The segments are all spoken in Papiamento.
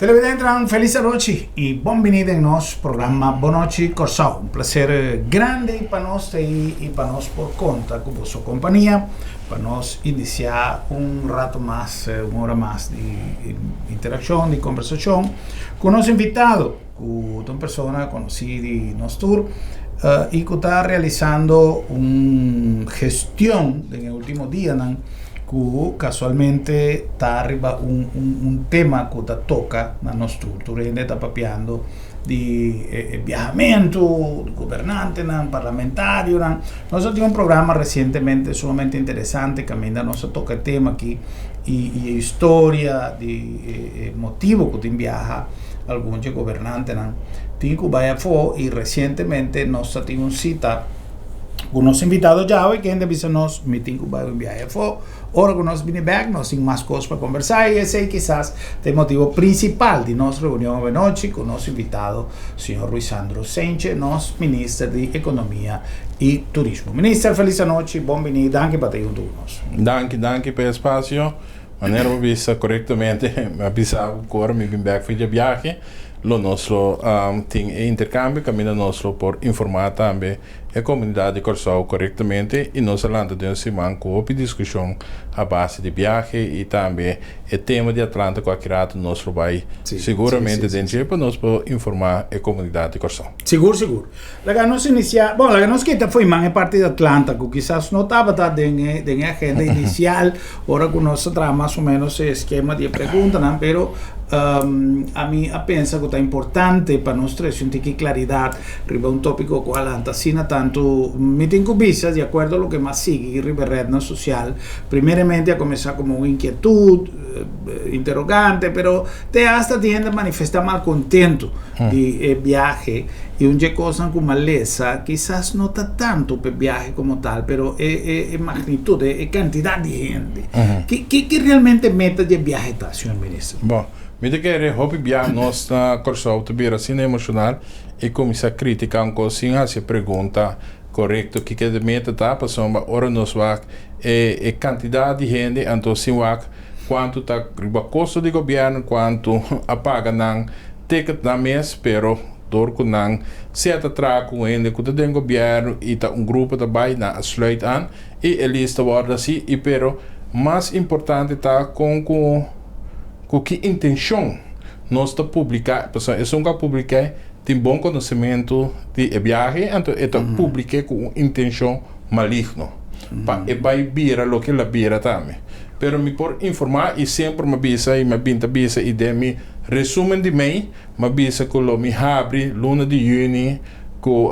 Televidentenan felis anochi y bon bini den nos programa Bon Nochi Kòrsou. Un placer grandi pa nos ta ei y pa nos por conta cu boso compania pa nos inicia un rato mas, un ora mas di interaccion, di conversacion cu nos invitado cu ta un persona conoci di nos tur y cu ta realisando un gestion den e ultimo dianan cu casualmente ta riba un un tema cu ta toca na nos tur. Tur hende ta papiando di e biahamento, gobernantenan, parlamentarionan. Nos a tin un programa recientemente sumamente interesante caminda nos a toca e tema aki y e historia di e motibo cu tin biaha algun dje gobernantenan tin cu bay afo y recientemente nos ta tin un cita cu nos invitado djawe kende a bisa nos mi tin cu bay un biahe afo ora cu nos bini bek nos tin mas cos pa conversa y esey kisas ta e motibo principal di nos reunion awenochi cu nos invitado señor Ruisandro Cijntje nos minister di Economia y Turismo. Minister feliz anochi bon bini danki pa ta hunto cu nos. Danki danki pa e espacio. Manera bo bisa korektamente, mi a bisa bo ku ora mi bin bèk for dje biahe lo nos lo tin e interkambio kaminda nos lo por informá tambe e komunidat di Kòrsou korektamente i nos a lanta den un siman ku hopi diskushon a base di biahe i tambe e tema di Atlanta ku aki rato nos lo bai siguramente den dje pa nos por informá e komunidat di Kòrsou. Sigur sigur. Laga nos inicia, bon, laga nos kita fo'i man e parti di Atlanta cu kisas no tabata den e, den e agenda inicial ora cu nos a traha mas o menos e eskema di e preguntanan, pero ami a pensa cu ta importante pa nos trece un tiki claridad riba un topico cu a lanta asina tanto. Mi tin cu bisa, di acuerdo loke mi a sigui riba e rednan social, primeramente a cuminsa como un inquietud, interrogante, pero te hasta tin hende a manifesta malcontento di e biahe y un dje cosnan cu malesa kisas no ta tanto p'e biahe como tal pero e e magnitud e cantidad di hende. Ki ki ki realmente meta di e biahe ta señor minister? Bon, mi ta kere hopi bia nos na Kòrsou ta bira asina emoshonal i kuminsá kritika un kos sin hasi e pregunta korekto kiko e meta ta pasobra ora nos wak e e kantidat di hende anto sin wak kuantu ta riba kosto di gobièrnu kuantu a paga nan ticket nan mes pero dor ku nan sea ta traha ku un hende ku ta den gobièrnu i ta un grupo ta bai nan a sluit an i e lista wòrdu hasi i pero mas importante ta kon ku ku ki intenshon nos ta publiká pasobra esun ku a publiká tin bon konosementu di e biahe anto e ta publik'é ku un intenshon maligno pa e bai bira loke el a bira tambe. Pero mi por informá i semper mi a bisa i mi a bin ta bisa i den mi resumen di mei mi a bisa ku lo mi habri luna di yüni ku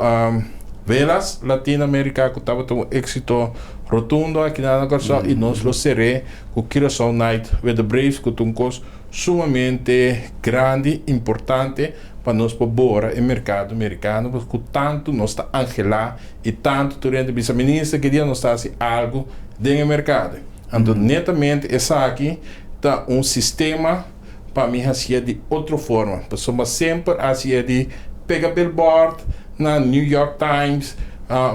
Velas Latin America ku tabata un éksito rotundo aki na Kòrsou i nos lo ser'é ku Curaçao Night with the Braves ku ta un kos sumamente grandi, importante pa nos por bora e merkado merikano pasobra ku tantu nos ta anhelá i tantu tur hende bisa minister ki dia nos ta hasi algu den e merkado. Anto netamente esaki ta un sistema pa mi hasié di otro forma pasobra semper a hasié di pega billboard na New York Times,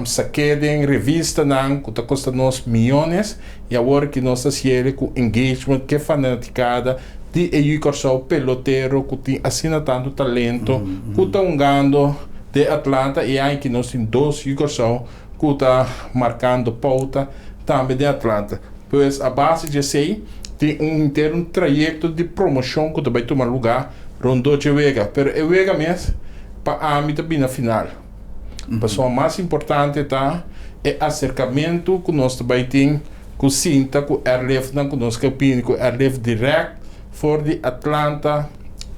sak'é den revistanan ku ta kosta nos miyones i awor ki nos ta hasié ku engagement ku e fanatikada di e yu Kòrsou pelotero ku tin asina tantu talento ku ta hungando den Atlanta i aña ki nos tin dos yu Kòrsou ku ta markando pouta tambe den Atlanta. Pues a base di esei tin un henter un trayekto di promoshon ku ta bai tuma lugá rondó dje wega. Pero e wega mes pa ami ta bini na final. Pasobra mas importante ta e aserkamentu ku nos ta bai tin ku sinta ku airliftnan ku nos ke bini ku airlift dirèkt for di Atlanta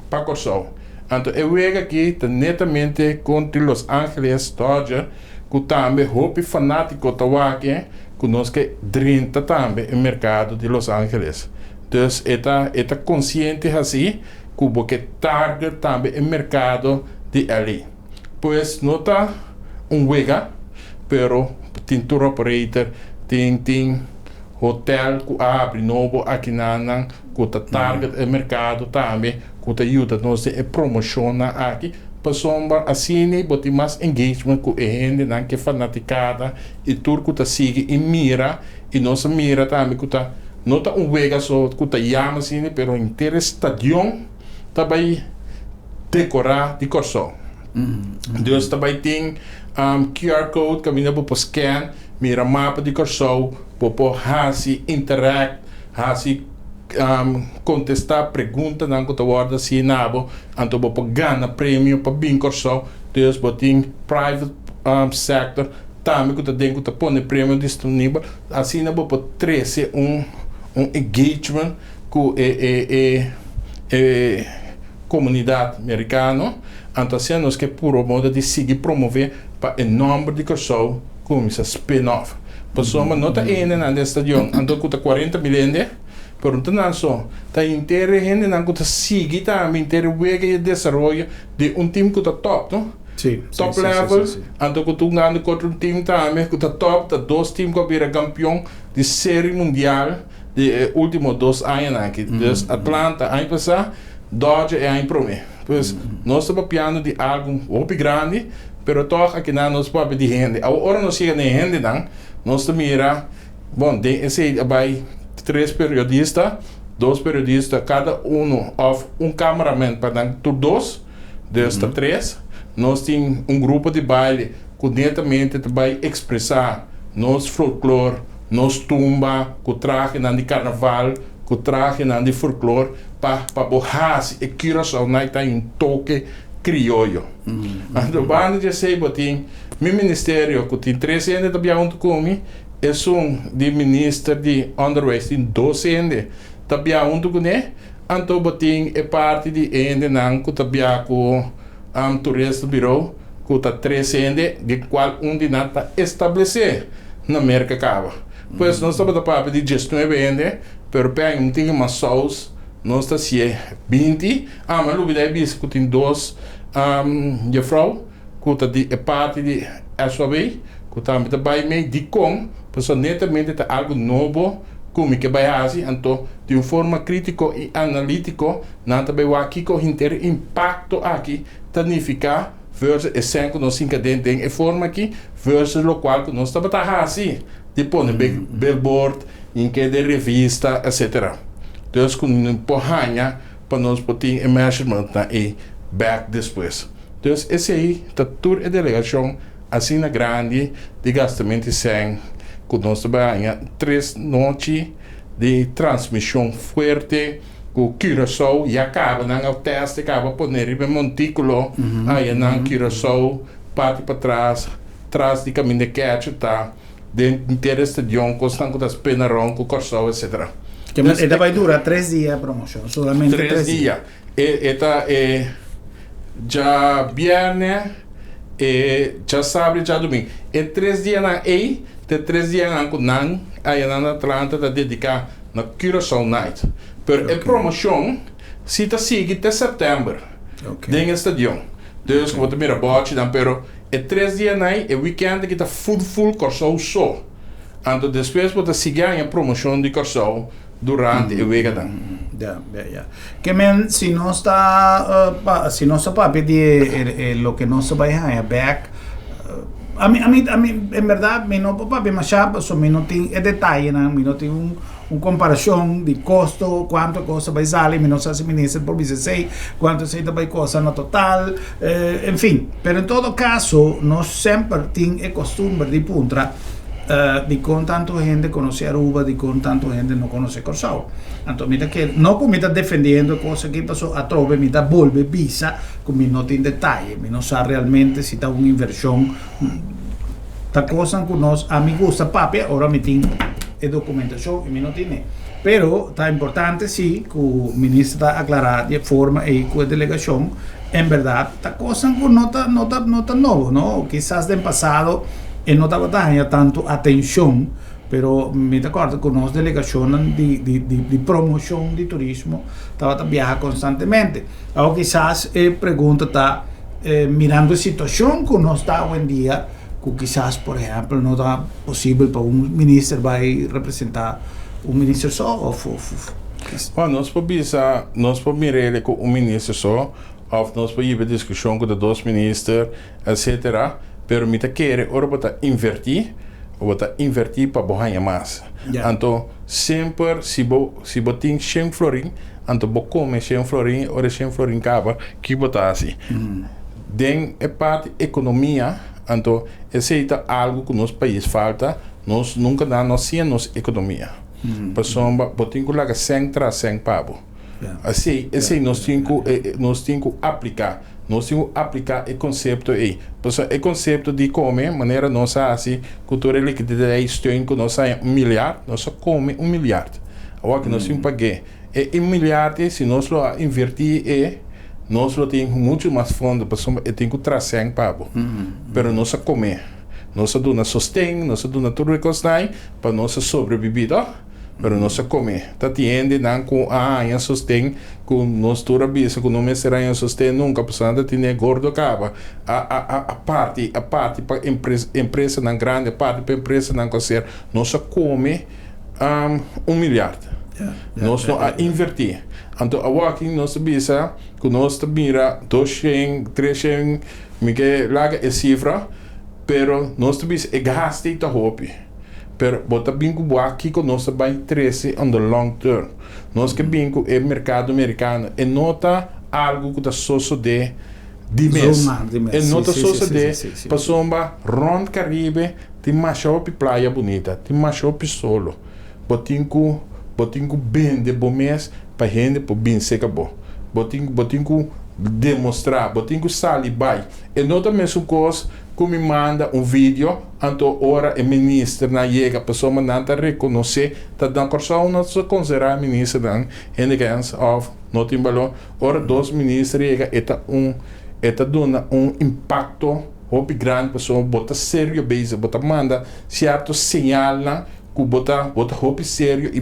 pa Kòrsou. Anto e wega aki ta netamente kontra Los Angeles Dodgers ku tambe hopi fanátiko ta wak ku nos ke drenta tambe e merkado di Los Angeles. Dus e ta e ta konsiente hasi ku bo ke target tambe e merkado di LA. Pues no ta un wega pero tin tour operator, tin tin hotel ku a habri nobo aki nan ku ta target e merkado tambe ku ta yuda nos den e promoshonnan aki pasobra asina bo tin mas engagement ku e hendenan ku e fanatikada i tur ku ta sigui i mira i nos a mira tambe ku ta no ta un wega so ku ta yama asina pero henter e stadion. ta bai dekorá di Kòrsou. Dus ta bai tin QR code kaminda bo por scan, mira mapa di Kòrsou, bo por hasi interact, hasi kontestá preguntanan ku ta wòrdu hasi na bo, anto bo por gana premio pa bin Kòrsou. Dus bo tin private sector tambe ku ta den ku ta pone premio disponibel, asina bo por trese un engagement ku e e komunidat merikano. Anto asina nos ke puro moda di sigui promové pa e nòmber di Kòrsou kuminsá spin off. Pasobra no ta e hendenan den stadion anto ku ta 40,000 hende, pero no ta nan so, ta henter e hendenan ku ta sigui tambe henter e wega i e desaroyo di un tim ku ta tòp, no? Top level, anto ku ta hungando kontra un tim tambe ku ta tòp, ta dos tim ku a bira kampion di seri mundial di e último 2 añanan aki. Dus Atlanta aña pasá, Dodger e aña promé. Pues nos ta papiando di algu hopi grandi, pero tòg akinan nos papia di hende. Awor ora nos yega na e hendenan, nos ta mira, bon, den esei a bai tres periodista, dos periodista kada uno òf un cameraman pa nan tur dos, dus ta tres. Nos tin un grupo di baile ku netamente ta bai ekspresá nos folklor, nos tumba, ku trahenan di karnaval, ku trahenan di folklor, pa bo hasi e Curaçao Night ta un toke krioyo. Anto banda di esei bo tin mi ministerio ku tin tres hende ta bia huntu ku mi, esun di minister di onderwijs tin dos hende ta bia huntu kuné, anto bo tin e parti di hendenan ku ta bia ku Tourist Bureau ku ta tres hende di kual un di nan ta establesé na Merka kaba. Pues nos tabata papia di 19 hende, pero p'e aña un tin mas sous, nos ta hasié 20. Ah, mi a lubida e bisa ku tin dos jefrou ku ta di e parti di SOB ku tambe ta bai mei. Dikon? Pasobra netamente ta algu nobo ku mi ke bai hasi, anto di un forma krítiko i analítiko nan ta bai wak kiko henter e impakto aki ta nifiká versus e sèn ku nos hinka den den e forma aki versus lokual ku nos tabata hasi di pone billboard, hinka den revista, etcetera. Dus ku no por haña pa nos por tin e measurement-nan ei bèk despues. Dus esei ta tur e delegashon asina grandi di gastamento di sèn ku nos ta bai haña 3 nochi di transmishon fuerte ku Curaçao ya kaba nan a test kaba pone riba e montíkulo aya nan Curaçao parti patras tras di kaminda ketchup ta den henter e stadion kosnan ku ta spin around ku Kòrsou, etcetera. E ta bai dura 3 dia promoshon, solamente? 3 dia. E ta e djabièrnè, e djasabra i djadumingu. E 3 dianan ei ta e 3 dianan ku nan aya nan na Atlanta ta dediká na Curaçao Night. Pero e promoshon si ta sigui te sèptèmber den e stadion. Dus ku bo ta mira bòchinan, pero e 3 dianan ei, e wikènt aki ta full full Kòrsou so. Anto despues bo ta sigui haña promoshon di Kòrsou durante e weganan. Ya. Ke men si nos ta papia di e loke nos ta bai haña bèk, ami en bèrdat mi no por papia mashá pasobra mi no tin e detayenan, mi no tin un komparashon di kosto, kuantu e kos ta bai sali, mi no sa si minister por bisa esei, kuantu esei ta bai kosta na total, en fin. Pero en todo kaso nos semper tin e kostumber di puntra dikon tantu hende konosé Aruba, dikon tantu hende no konosé Kòrsou. Anto mi ta kere, no ku mi ta defendiendo e kos aki, pasobra atrobe mi ta bolbe bisa ku mi no tin detaye, mi no sa realmente si ta un invershon, ta kosnan ku nos, ami gusta papia ora mi tin e dokumentashon i mi no tine. Pero ta importante si ku minister ta aklará di e forma ei ku e delegashon, en bèrdat ta kosnan ku no ta no ta no ta nobo, no? Kisas den pasado e no tabata haña tantu atenshon, pero mi ta kòrda ku nos delegashonnan di di di di promoshon di turismo tabata biaha konstantemente. Awor kisas e pregunta ta mirando e situashon ku nos ta awendia ku kisas por ehèmpel no ta posibel pa un minister bai representá un minister so òf òf. Bueno, nos por bisa, nos por mir'é ku un minister so òf nos por hiba diskushon ku ta dos minister, etcetera, pero mi ta kere ora bo ta invertí, bo ta invertí pa bo haña mas. Anto semper si bo tin 100 florin, Anto bo kome 100 florin, ora 100 florin kaba, kiko bo ta hasi? Den e parti ekonomia, anto esei ta algu ku nos pais falta, nos nunka nan no siña nos ekonomia. Pasobra bo tin ku laga sèn tras sèn pa bo. Asina, esei nos tin ku apliká. Nos tin ku apliká e konsepto ei. Pasobra e konsepto di kome, manera nos hasi, ku tur e liquiditetsteun ku nos haña 1 miljard, nos a kome 1 miljard. Awor ku nos tin pag'é. E 1 miljard si nos lo a invertí e, nos lo tin muchu mas fondo, pasobra e tin ku traha sèn pa bo. Pero nos a kome. Nos a duna sosten, nos a duna tur e kosnan pa nos a sobrebibí, toch? Pero nos a kome. Ta tin hendenan ku a haña sosten, ku nos tur a bisa ku no mester haña sosten nunka, pasobra nan ta tene gordo kaba. A parti, a parti pa empresanan grandi, a parti pa empresanan ku a ser. Nos a kome 1 miljard. Nos no a invertí. Anto awor aki nos ta bisa ku nos ta mira 200, 300, mi ke laga e sifra, pero nos ta bisa e gastu ta hopi. Pero bo ta bin ku bo kiko nos ta bai trese on the long term. Nos ke bin ku e merkado merikano. E no ta algu ku ta sosodé di mes. Zomaar di mes. E no ta sosodé pasobra rònt Karibe tin masha hopi playa bunita, tin masha hopi solo. Bo tin ku bende bo mes pa hende por bin serka bo. Bo tin ku demostrá, bo tin ku sali bai. E no ta mesun kos ku mi manda un video, anto ora e ministernan yega, pasobra nan ta rekonosé, ta na Kòrsou no ta konsiderá ministernan hende kens òf no tin balor. Ora dos minister yega, e ta duna un impakto hopi grandi, pasobra bo ta serio bezig, bo ta manda sierto señalnan ku bo ta hopi serio i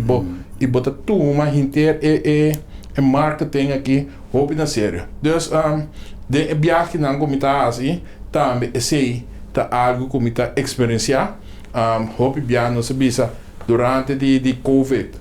bo ta tuma henter e marketing aki hopi na serio. Dus den e biahenan ku mi ta hasi, tambe esei ta algu ku mi ta eksperensiá. Hopi biaha nos a bisa durante di COVID,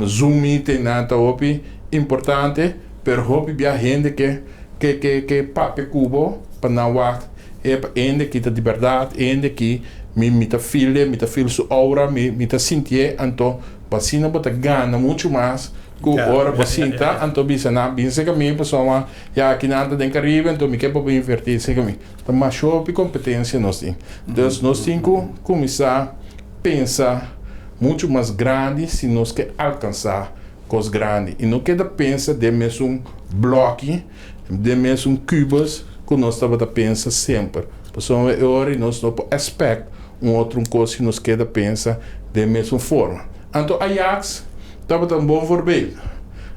Zoom meeting nan ta hopi importante, pero hopi biaha hende ke papia ku bo pa nan wak e pa hende ki ta di bèrdat, hende ki mi ta feel, mi ta feel su aura, mi ta sintié, anto asina bo ta gana muchu mas ku ora bo sinta, anto bisa nan bin serka mi, pasobra ya aki nan ta den Karibe, anto mi ke pa bo invertí serka mi. Ta masha hopi kompetensia nos tin. Dus nos tin ku kuminsá pensa muchu mas grandi si nos ke alkansá kos grandi. I no keda pensa den mesun blòki, den mesun kubus ku nos tabata pensa semper. Pasobra e ora nos no por expect un otro kos si nos keda pensa den mesun forma. Anto Ajax tabata un bon voorbeeld.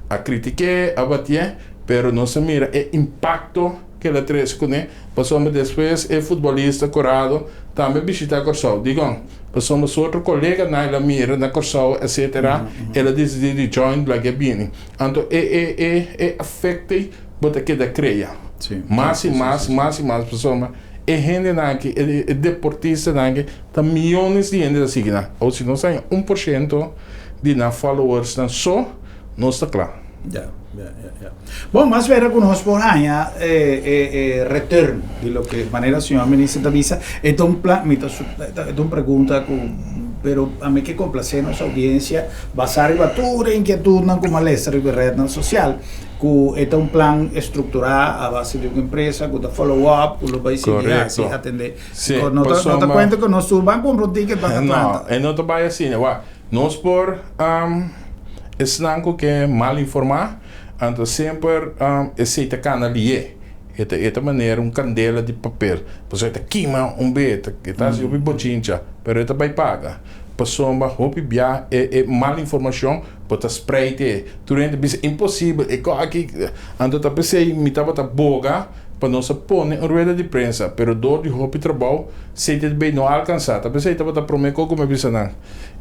A kritik'é, a batié, pero nos a mira e impakto ku el a trese kuné. Pasobra despues e futbolista Corrado tambe bishitá Kòrsou. Dikon? Pasobra su otro koleganan el a mira na Kòrsou, etcetera, el a disidí di join lag'é bini. Anto e efekto ei bo ta keda krea. Mas i mas, mas i mas pasobra e hendenan aki, e deportistanan aki, ta miónes di hende ta sigui nan. Awor si nos haña 1% di nan followersnan so, nos ta kla. Ja. Bon, mas vera ku nos por haña return di loke manera señor minister ta bisa. E ta un plan, mi ta e un pregunta ku pero ami ke komplasé nos oudiensia basá riba tur e inkietudnan ku mi a lesa riba e retnan sosial ku e ta un plan estrukturá a base di un empresa ku ta follow up ku lo bai sigui hasi atendé. No ta kuenta ku nos tur ban kumpra un ticket pa Atlanta. No, e no ta bai asina. Wak, nos por esnan ku ke mal informá, anto semper esei ta kana lié. E ta manera un kandela di papel. Pasobra e ta kima un be, e ta hasi hopi bochincha, pero e ta bai paga. Pasobra hopi bia e mal informashon bo ta spreid e. Tur hende bisa imposibel, e kos aki. Anto ta p'esei mi tabata boga pa nos a pone un rueda di prensa, pero dor di hopi trabou CTB no a alkansá. Ta p'esei tabata promé kos ku mi a bisa nan.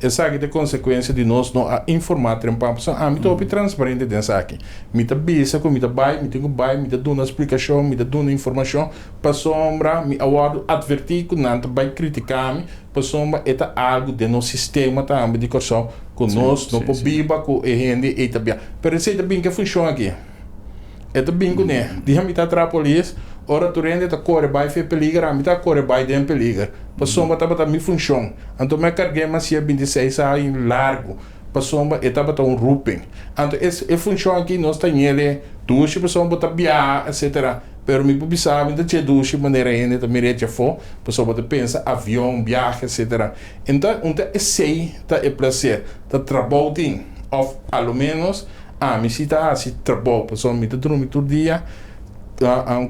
Esaki ta e konsekuensia di nos no a informá trempan. Pasobra ami ta hopi transparente den esaki. Mi ta bisa ku mi ta bai, mi tin ku bai, mi ta duna splikashon, mi ta duna informashon, pasobra mi a wòrdu atvertí ku nan ta bai kritiká mi, pasobra e ta algu den nos sistema tambe di Kòrsou ku nos no por biba ku e hende ei ta bia. Pero esei ta bin ku e funshon aki. E ta bin kuné. Dia mi ta traha polis, ora tur hende ta kore bai for e peliger, ami ta kore bai den peliger. Pasobra tabata mi funshon. Anto mi a karg'é masia 26 aña largu. Pasobra e tabata un roeping. Anto es e funshon aki nos ta ñele dushi pasobra bo ta biaha etcetera. Pero mi por bisa mi ta dje dushi manera hende ta mira dje afó pasobra bo ta pensa avion, biahe etcetera. Enta un ta esei ta e placer, ta trabou tin of a lo menos ami si ta hasi trabou pasobra mi ta drumi tur dia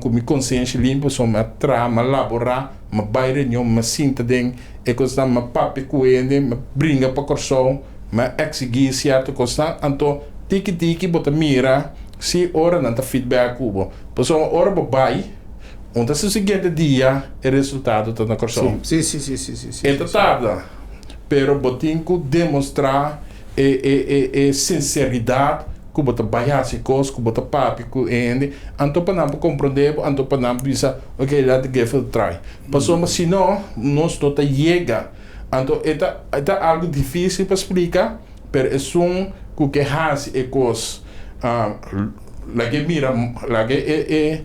ku mi konsenshi limpi pasobra mi a traha, mi a laborá, mi a bai reunion, mi a sinta den e kosnan, mi a papia ku hende, mi a bringa pa Kòrsou, mi a eksigí sierto kosnan. Anto tiki tiki bo ta mira si ora nan ta feedback ku bo. Pasobra ora bo bai, un ta su siguiente dia e resultado ta na Kòrsou. E ta tarda, pero bo tin ku demostrá e e e e sinseridat ku bo ta bai hasi kos, ku bo ta papia ku e hende, anto pa nan por komprondé bo, anto pa nan bisa, ok, let give it a try. Pasobra si no, nos no ta yega. Anto e ta e ta algu difísil pa splika, pero esun ku ke hasi e kos lag'é mira, lag'é e e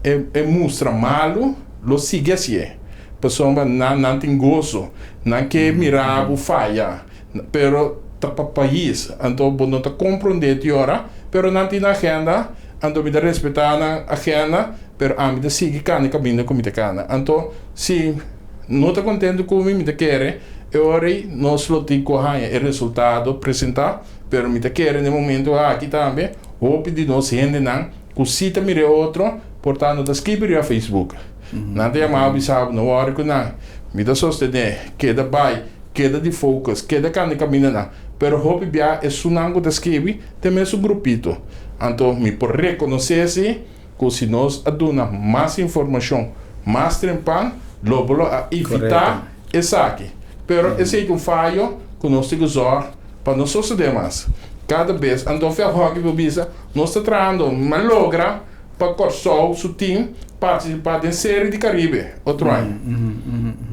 e e mustra malu, lo sigui hasié. Pasobra nan nan tin goso, nan ke mira bo faya, pero ta pa pais. Anto bo no ta komprondé ti ora, pero nan tin nan agenda, anto mi ta respetá nan agenda. Pero ami ta sigui kana e kaminda ku mi ta kana. Anto, si no ta kontentu ku mi, mi ta kere e ora ei nos lo tin ku haña e resultado presentá. Pero mi ta kere na e momento aki tambe hopi di nos hendenan ku si ta mira e otro, por ta no ta skibi riba Facebook. Nan ta yama bo bisa bo, no wòri ku nan. Mi ta sostené, keda bai, keda di focus, keda kana e kamindanan. Pero hopi bia esunnan ku ta skibi ta e mesun grupito. Anto mi por rekonosé si. Ku si nos a duna mas informashon mas trempan, lo bo lo a evitá esaki. Pero esei ta un fayo ku nos tin ku zòrg pa no sosodé mas. Kada bes anto Vèlhòki por bisa, Nos ta trahando, mi a logra pa Kòrsou su tim partisipá den Seri di Karibe otro aña,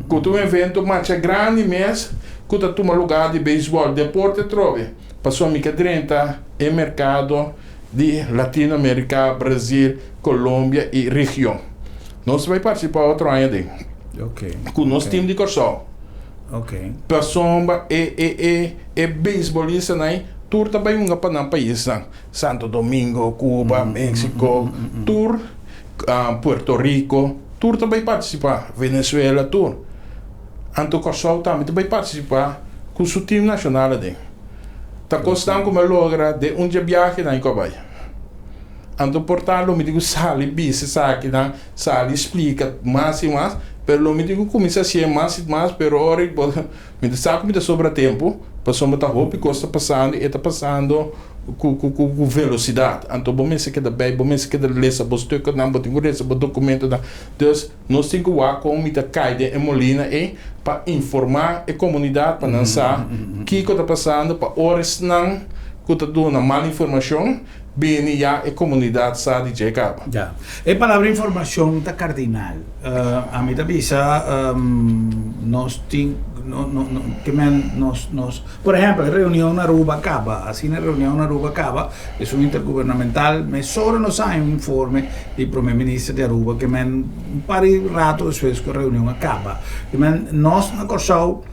ku ta un evento masha grandi mes ku ta tuma lugá di beisbòl, deporte atrobe, pasobra mi ke drenta e merkado di Latinoamerica, Brazil, Colombia y region. Nos ta bay participa otro aña den. Cu nos team di Corsou. Pasobra e e e e beisbolistanan tur ta bay hunga pa nan paisnan. Santo Domingo, Cuba, Mexico, tur Puerto Rico, tur ta bay participa. Venezuela, tur. Anto Corsou tambe ta bay participa cu su team nacional aden. Ta kosnan ku mi a logra den un dje biahenan ku a bai. Anto por ta lo mi tin ku sali bisa esakinan, sali splika mas i mas, pero lo mi tin ku kuminsá hasié mas i mas, pero ora mi ta sa ku mi ta sobra tempu, pasobra ta hopi kos ta pasando i e ta pasando ku ku ku velosidat. Anto bo mester keda bei, bo mester keda lesa bo stuknan, bo tin ku lesa bo dokumentonan. Dus. Nos tin ku wak kon mi ta kai den e molina ei pa informá e komunidat pa nan sa kiko ta pasando pa ora esnan ku ta duna mal informashon bini ya e komunidat sa di dje kaba. Ya. E palabra informashon ta kardinal. Ami ta bisa nos tin no no no ke men nos nos por ehèmpel e reunion na Aruba kaba asina e reunion na Aruba kaba Esun intergubernamental mesora nos haña un informe di Prome Minister di Aruba ke men un par di rato despues ku e reunion a kaba. Ke men nos na Kòrsou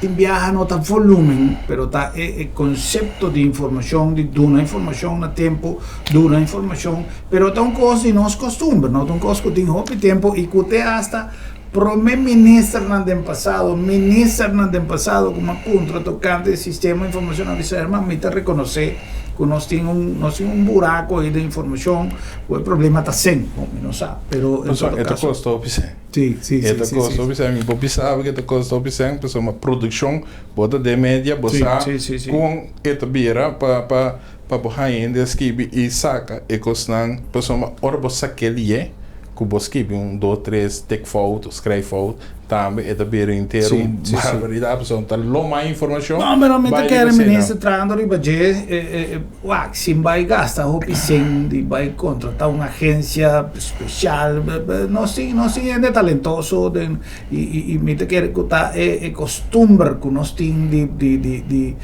tin biaha no ta volumen pero ta e e konsepto di informashon di duna informashon na tempu, duna informashon pero ta un kos di nos kostumber no ta un kos ku tin hopi tempu i ku te asta Prome ministernan den pasado, ministernan den pasado ku mi a puntra tokante e sistema informashon a bisa, herman mi ta rekonosé ku nos tin un nos tin un buraku ei den informashon ku e problema ta sen. Bon, mi no sa, pero en todo E ta kaso. kosta hopi sen. Sí, sí, E sí, ta sí, kosta sí. hopi sen. Mi por bisa bo ku e ta kosta hopi sen pasobra produkshon bo ta den media bo Sí, sa sí, sí, sí. kon e ta bira pa pa pa bo haña hende a skibi i saka e kosnan pasobra ora bo sak'é lié ku bo skibi un dos tres tikfout of skrijffout tambe e ta bira henter Sí, un sí, sí. barbaridat pasobra ta lo mas informashon No, pero mi ta bai riba kere esei nan. minister trahando riba dje, wak, sin bai gasta hopi sen di bai kontrata un agensia spesial, nos tin nos tin hende talentoso den i i i mi ta kere ku ta e e kostumber ku nos tin di di di di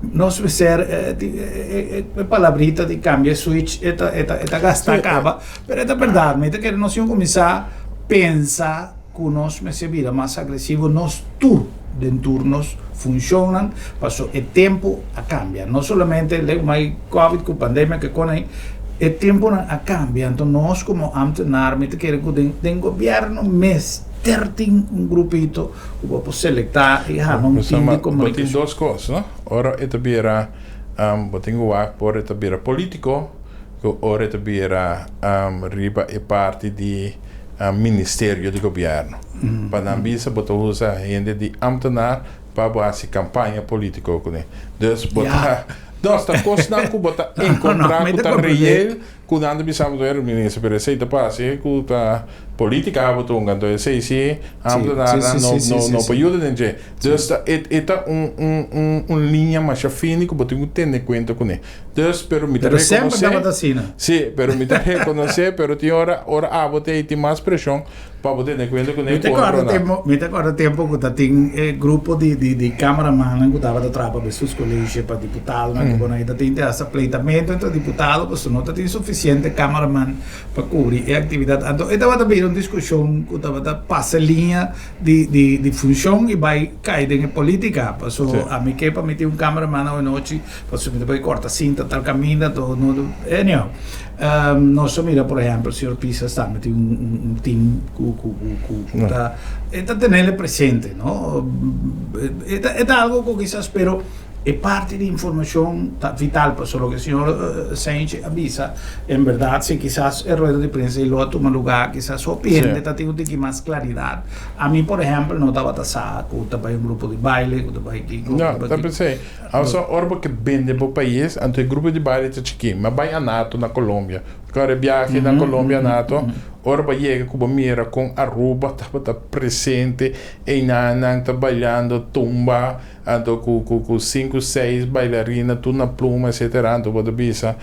Nos mester e palabrita di cambia e switch e ta e ta e ta gasta caba, pero e ta berdad mi ta kere nos tin cuminsa pensa cu nos mester bira mas agresivo nos tur den tur nos funshonnan, paso e tempu a kambia. No solamente lei Covid ku pandemia ku kon ei, e tempunan a kambia. Anto nos komo ambtenaar mi ta kere ku den den gobièrnu mester tin un grupito ku bo por selektá i hama un tim di Bo tin komunikashon. dos kos, no? Ora e ta bira, bo tin ku wak por e ta bira polítiko ku ora e ta bira riba e parti di ministerio di gobièrnu. Pa nan bisa bo ta usa hende di ambtenaar pa bo hasi kampaña polítiko kuné. Dus bo ta, no, ta kosnan ku bo ta enkontrá ku ta reël ku nan ta bisa bo, minister, pero esei ta parse ku ta polítika bo ta hunga, anto esei si ambtenaarnan no no no por yuda den dje. Dus ta e e ta un un un un liña masha fini ku bo tin ku tene kuenta kuné. Dus, pero mi ta Pero semper rekonosé, tabata asina. sí, pero mi ta rekonosé, pero tin ora ora abo ta ei tin mas preshon pa bo tene kuenta Mi kuné ta ku kòrda otronan. tempu, mi ta kòrda tempu ku ta tin e grupo di di di cameramannan ku tabata traha pa Bestuurscollege, pa diputadonan ku bono ei ta tin te hasta pleitamentu entre diputado pasobra no ta tin sufisiente cameraman pa kubri e aktividat. Anto e tabata bira un diskushon ku tabata pasa liña di di di funshon i bai kai den e politika. Paso ami ke pa mi tin un cameraman awenochi pasobra mi ta bai kòrta sinta tal kaminda anto no anyhow. Nos a mira por ehempel señor Pisas tambe tin un team cu cu cu cu ta e ta tenele presente no e ta e ta algo cu kisas pero e parti di informacion ta vital pasobra loke señor Cijntje a bisa en berdad si kisas e rueda di prensa lo a tuma lugar kisas hopi hende ta tin un tiki mas claridad ami por ehempel no tabata sa cu ta bay un grupo di baile cu ta bay kico No ta pensei. Awor ora bo ke bende bo pais, anto e grupo di baile ta chikí. Mi a bai Anato na Colombia. Kòrda e biahe na Colombia Anato, ora bo a yega ku bo mira kon Aruba tabata presente, einan nan ta bailando tumba, anto ku ku ku sinku seis bailarina tur na pluma etcetera, anto bo ta bisa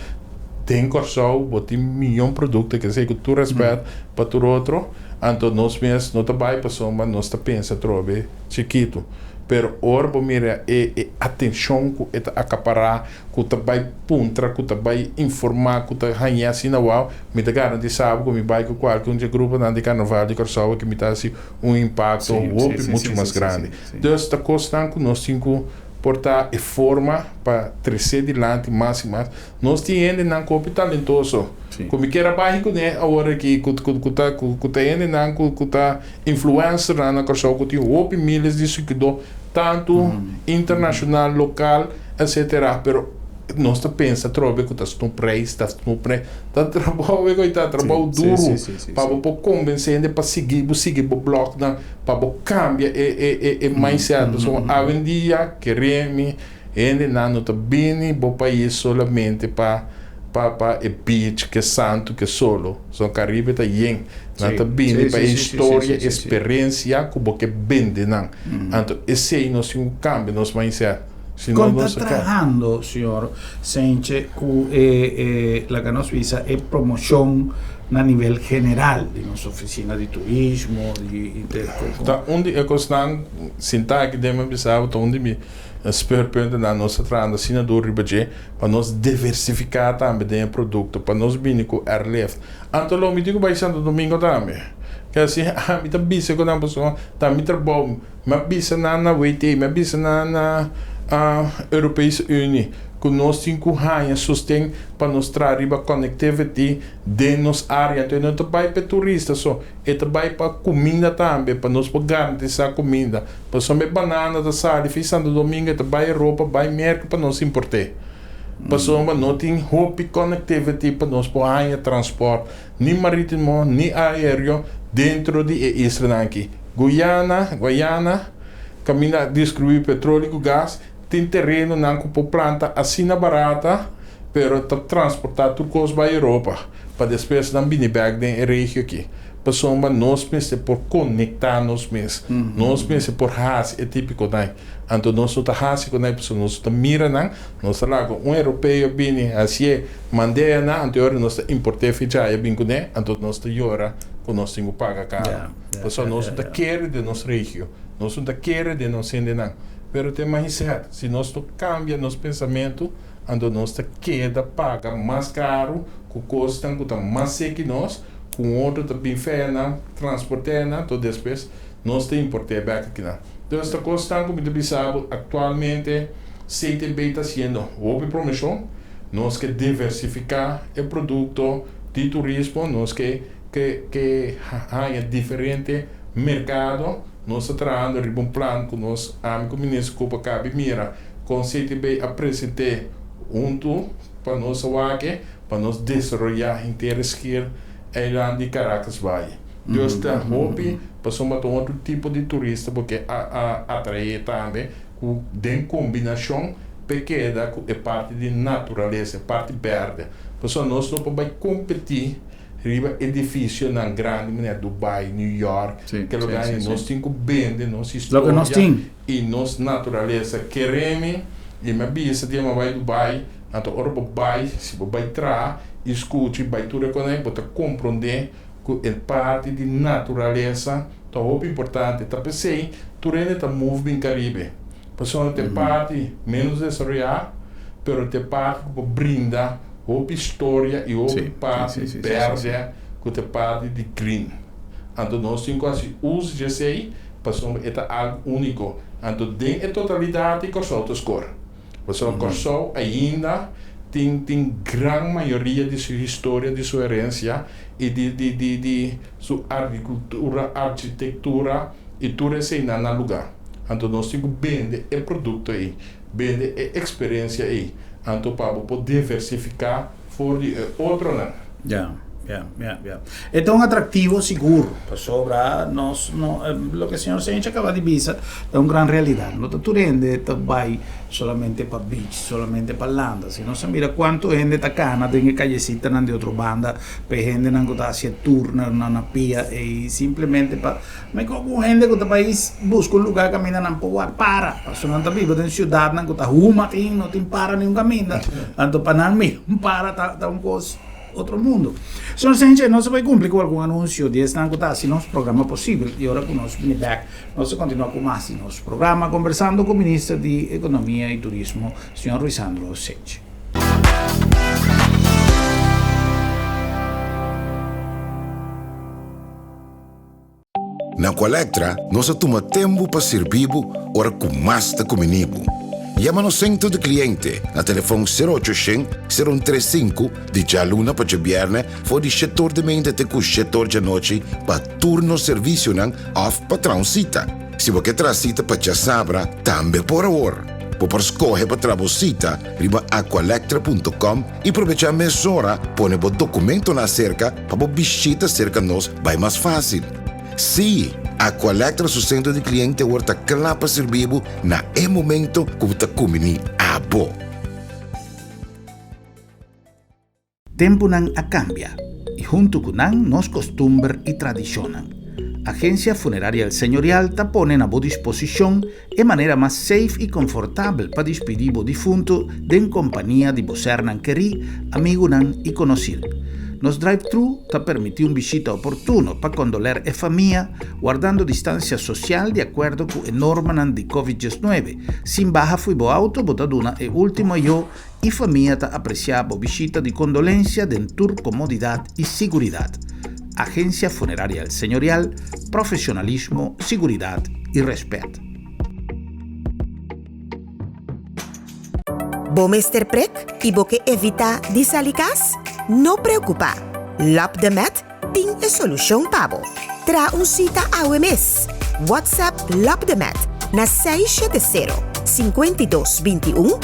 den Kòrsou bo tin miyon produkto, kese ku tur rèspèt pa tur otro, anto nos mes no ta bai pasobra nos ta pensa atrobe chikitu. Pero ora bo mira e e atencion cu e ta acapara, cu ta bay puntra, cu ta bay informa, cu ta haña asina wao, mi ta garantisa bo cu mi bay cu cualke un dje gruponan di Carnaval di Corsou aki mi ta haci un impacto hopi mucho mas grandi. Dus ta cosnan cu nos tin cu por ta e forma pa trece dilanti mas y mas. Nos tin hendenan ku hopi talentoso ku mi kier a bahi kuné awor aki ku ku ta ku ta hendenan ku ku ta influencernan na Kòrsou ku tin hopi miles di siguidó tantu internashonal, lokal etsetera pero nos ta pensa atrobe ku ta snoep reis ta snoep reis ta trabou e ta trabou duru pa bo por konvensé hende pa sigui bo sigui bo blògnan pa bo kambia e e e mindset pasobra awendia kere mi Hendenan no ta bini bo pais solamente pa pa pa e beach ke santu ke solo. So Caribe ta yen. Nan ta bini pa e historia, experiencia ku bo ke bende nan. Anto esei nos tin ku kambia nos mindset. Si no Kon ta nos ta trahando señor Senche ku e e laga nos bisa e promoshon na nivel general di nos oficina di turismo di Ta un di e kosnan sinta aki den mi bisa bo ta un di mi Speerpuntennan nos ta trahando asina duru riba dje pa nos diversifiká tambe den e produkto, pa nos bini ku airlift. Anto lo mi tin ku bai Santo Domingo tambe. Ke asi ami ta bisa ku nan pasobra ta mi trabou. Mi a bisa nan na WT, mi a bisa nan na Europese Unie ku nos tin ku haña sosten pa nos traha riba connectivity den nos área. Anto e no ta bai pa e turista so, e ta bai pa kuminda tambe, pa nos por garantisá kuminda. Pasobra e banana ta sali fi Santo Domingo e ta bai Europa, bai Merca pa nos import'é. Pasobra no tin hopi connectivity pa nos por haña transport, ni maritimo ni aereo dentro di e islanan aki. Guyana, Guayana, caminda a descubri petroleo cu gas, tin terenonan cu por planta asina barata, pero ta transporta tur cos bai Europa pa despues nan bini bek den e regio aki. Pasobra nos mester por konektá nos mes. Nos mester por hasi e típiko nan. Anto nos no ta hasi ku nan pasobra nos no ta mira nan. Nos ta laga un europeo bini hasié, mand'é nan, anto e ora nos ta import'é ficha i a bin kuné, anto nos ta yora ku nos tin ku paga karu. Pasobra nos no ta kere den nos regio, nos no ta kere den nos hendenan. Pero ta e mindset. Si nos no kambia nos pensamentu, anto nos ta keda paga mas karu ku kosnan ku ta mas seki nos. Ku un otro ta bin fea nan, transport'é nan, to despues nos ta import'é bek akinan. Dus ta kosnan ku mi ta bisa bo aktualmente CTB ta hasiendo hopi promoshon. Nos ke diversifiká e produkto di turismo, nos ke ke ke haña diferente merkado. Nos ta trahando riba un plan ku nos ami ku Minister Cooper kabi mira kon CTB a present'é huntu pa nos a wak pa nos desaroyá henter e skier eiland di Caracas Valle. Dios ta hopi pasobra ta un otro tipo di turista bo ke a atraé tambe ku den kombinashon p'e keda ku e parti di naturalesa, e parti bèrdè. Pasobra nos no por bai kompetí riba edifisionan grandi manera Dubai, New York, ke lugar ei. Nos tin ku bende nos historia i nos naturalesa. Kere mi i mi a bisa dia mi a bai Dubai, anto ora bo bai, si bo bai traha i skucha i bai tur e kos ei, bo ta komprondé ku e parti di naturalesa ta hopi importante. Ta p'esei tur hende ta move bin Karibe, pasobra ta e parti ménos desaroyá, pero ta e parti ku por brinda hopi storia i hopi parti bèrdè ku ta e parti di green. Anto nos tin ku hasi uso di esei pasobra e ta algu úniko. Anto den e totalidat di Kòrsou ta skor. Pasobra Kòrsou ainda tin tin gran mayoria di su historia, di su herensia i di di di di su agrikultura, arkitektura i tur eseinan na lugá. Anto nos tin ku bende e produkto ei, bende e eksperensia ei, anto pa bo por diversifiká for di e otronan. Ya, ya, ya, ya. E ta un atraktivo sigur, pasobra nos no, loke señor Sench a kaba di bisa ta un gran realidat. No ta tur hende ta bai solamente pa beach, solamente pa landa. Si nos a mira kuantu hende ta kana den e kayesitanan di otro banda, pa e hendenan ku ta hasi e tour na na pia ei simplemente pa mi komo un hende ku ta bai buska un lugar kaminda nan por wak para, pasobra nan ta biba den siudatnan ku ta huma tin, no tin para niun kaminda. Anto pa nan mira un para ta un kos. Otro mundo. Señor Senche, nos a bai cumpli cu algun anuncio di esnan cu ta haci nos programa posibel y ora cu nos bini bek nos ta continua cu mas di nos programa conversando cu Minister di Economia y Turismo, señor Ruisandro Senche. Na Aqualectra nos a tuma tempu pa sirbi bo ora ku mas ta kumini bo. Yama nos sentro di kliente na telefòn sero ocho shen, sero un tres sinku di djaluna pa djabièrnè for di shetor di meinta te ku shetor djanochi pa tur nos servisionan òf pa traha un sita. Si bo ke traha sita pa djasabra tambe por awor. Bo por skohe pa traha bo sita riba aqualectra punto com i probechá mesora pone bo dokumentonan aserka pa bo bishita serka nos bai mas fásil. Sí, Aqualectra su sentro di kliente awor ta kla pa sirbi bo na e momento ku bo ta kumbiní abo. Tempunan a kambia i huntu ku nan nos kostumber i tradishonnan. Agensia Funeraria El Señorial ta pone na bo disposishon e manera mas safe i konfortabel pa dispidí bo difuntu den kompania di bo sernan kerí, amigunan i konosir. Nos drive-thru ta permití un bishita oportuno pa kondoler e famia, wardando distansia sosial di akuerdo ku e normanan di Covid diesnuebe. Sin baha fui bo auto bo ta duna e último ayó i famia ta apresiá bo bishita di kondolensia den tur komodidat i siguridat. Agensia Funeraria El Señorial, profesionalismo, siguridat i rèspèt. Bo mester prek i bo ke evitá di sali kas? No preokupá! Lap de Met tin e solushon pa bo. Traha un sita awe mes! WhatsApp Lap de Met na 670 52 21,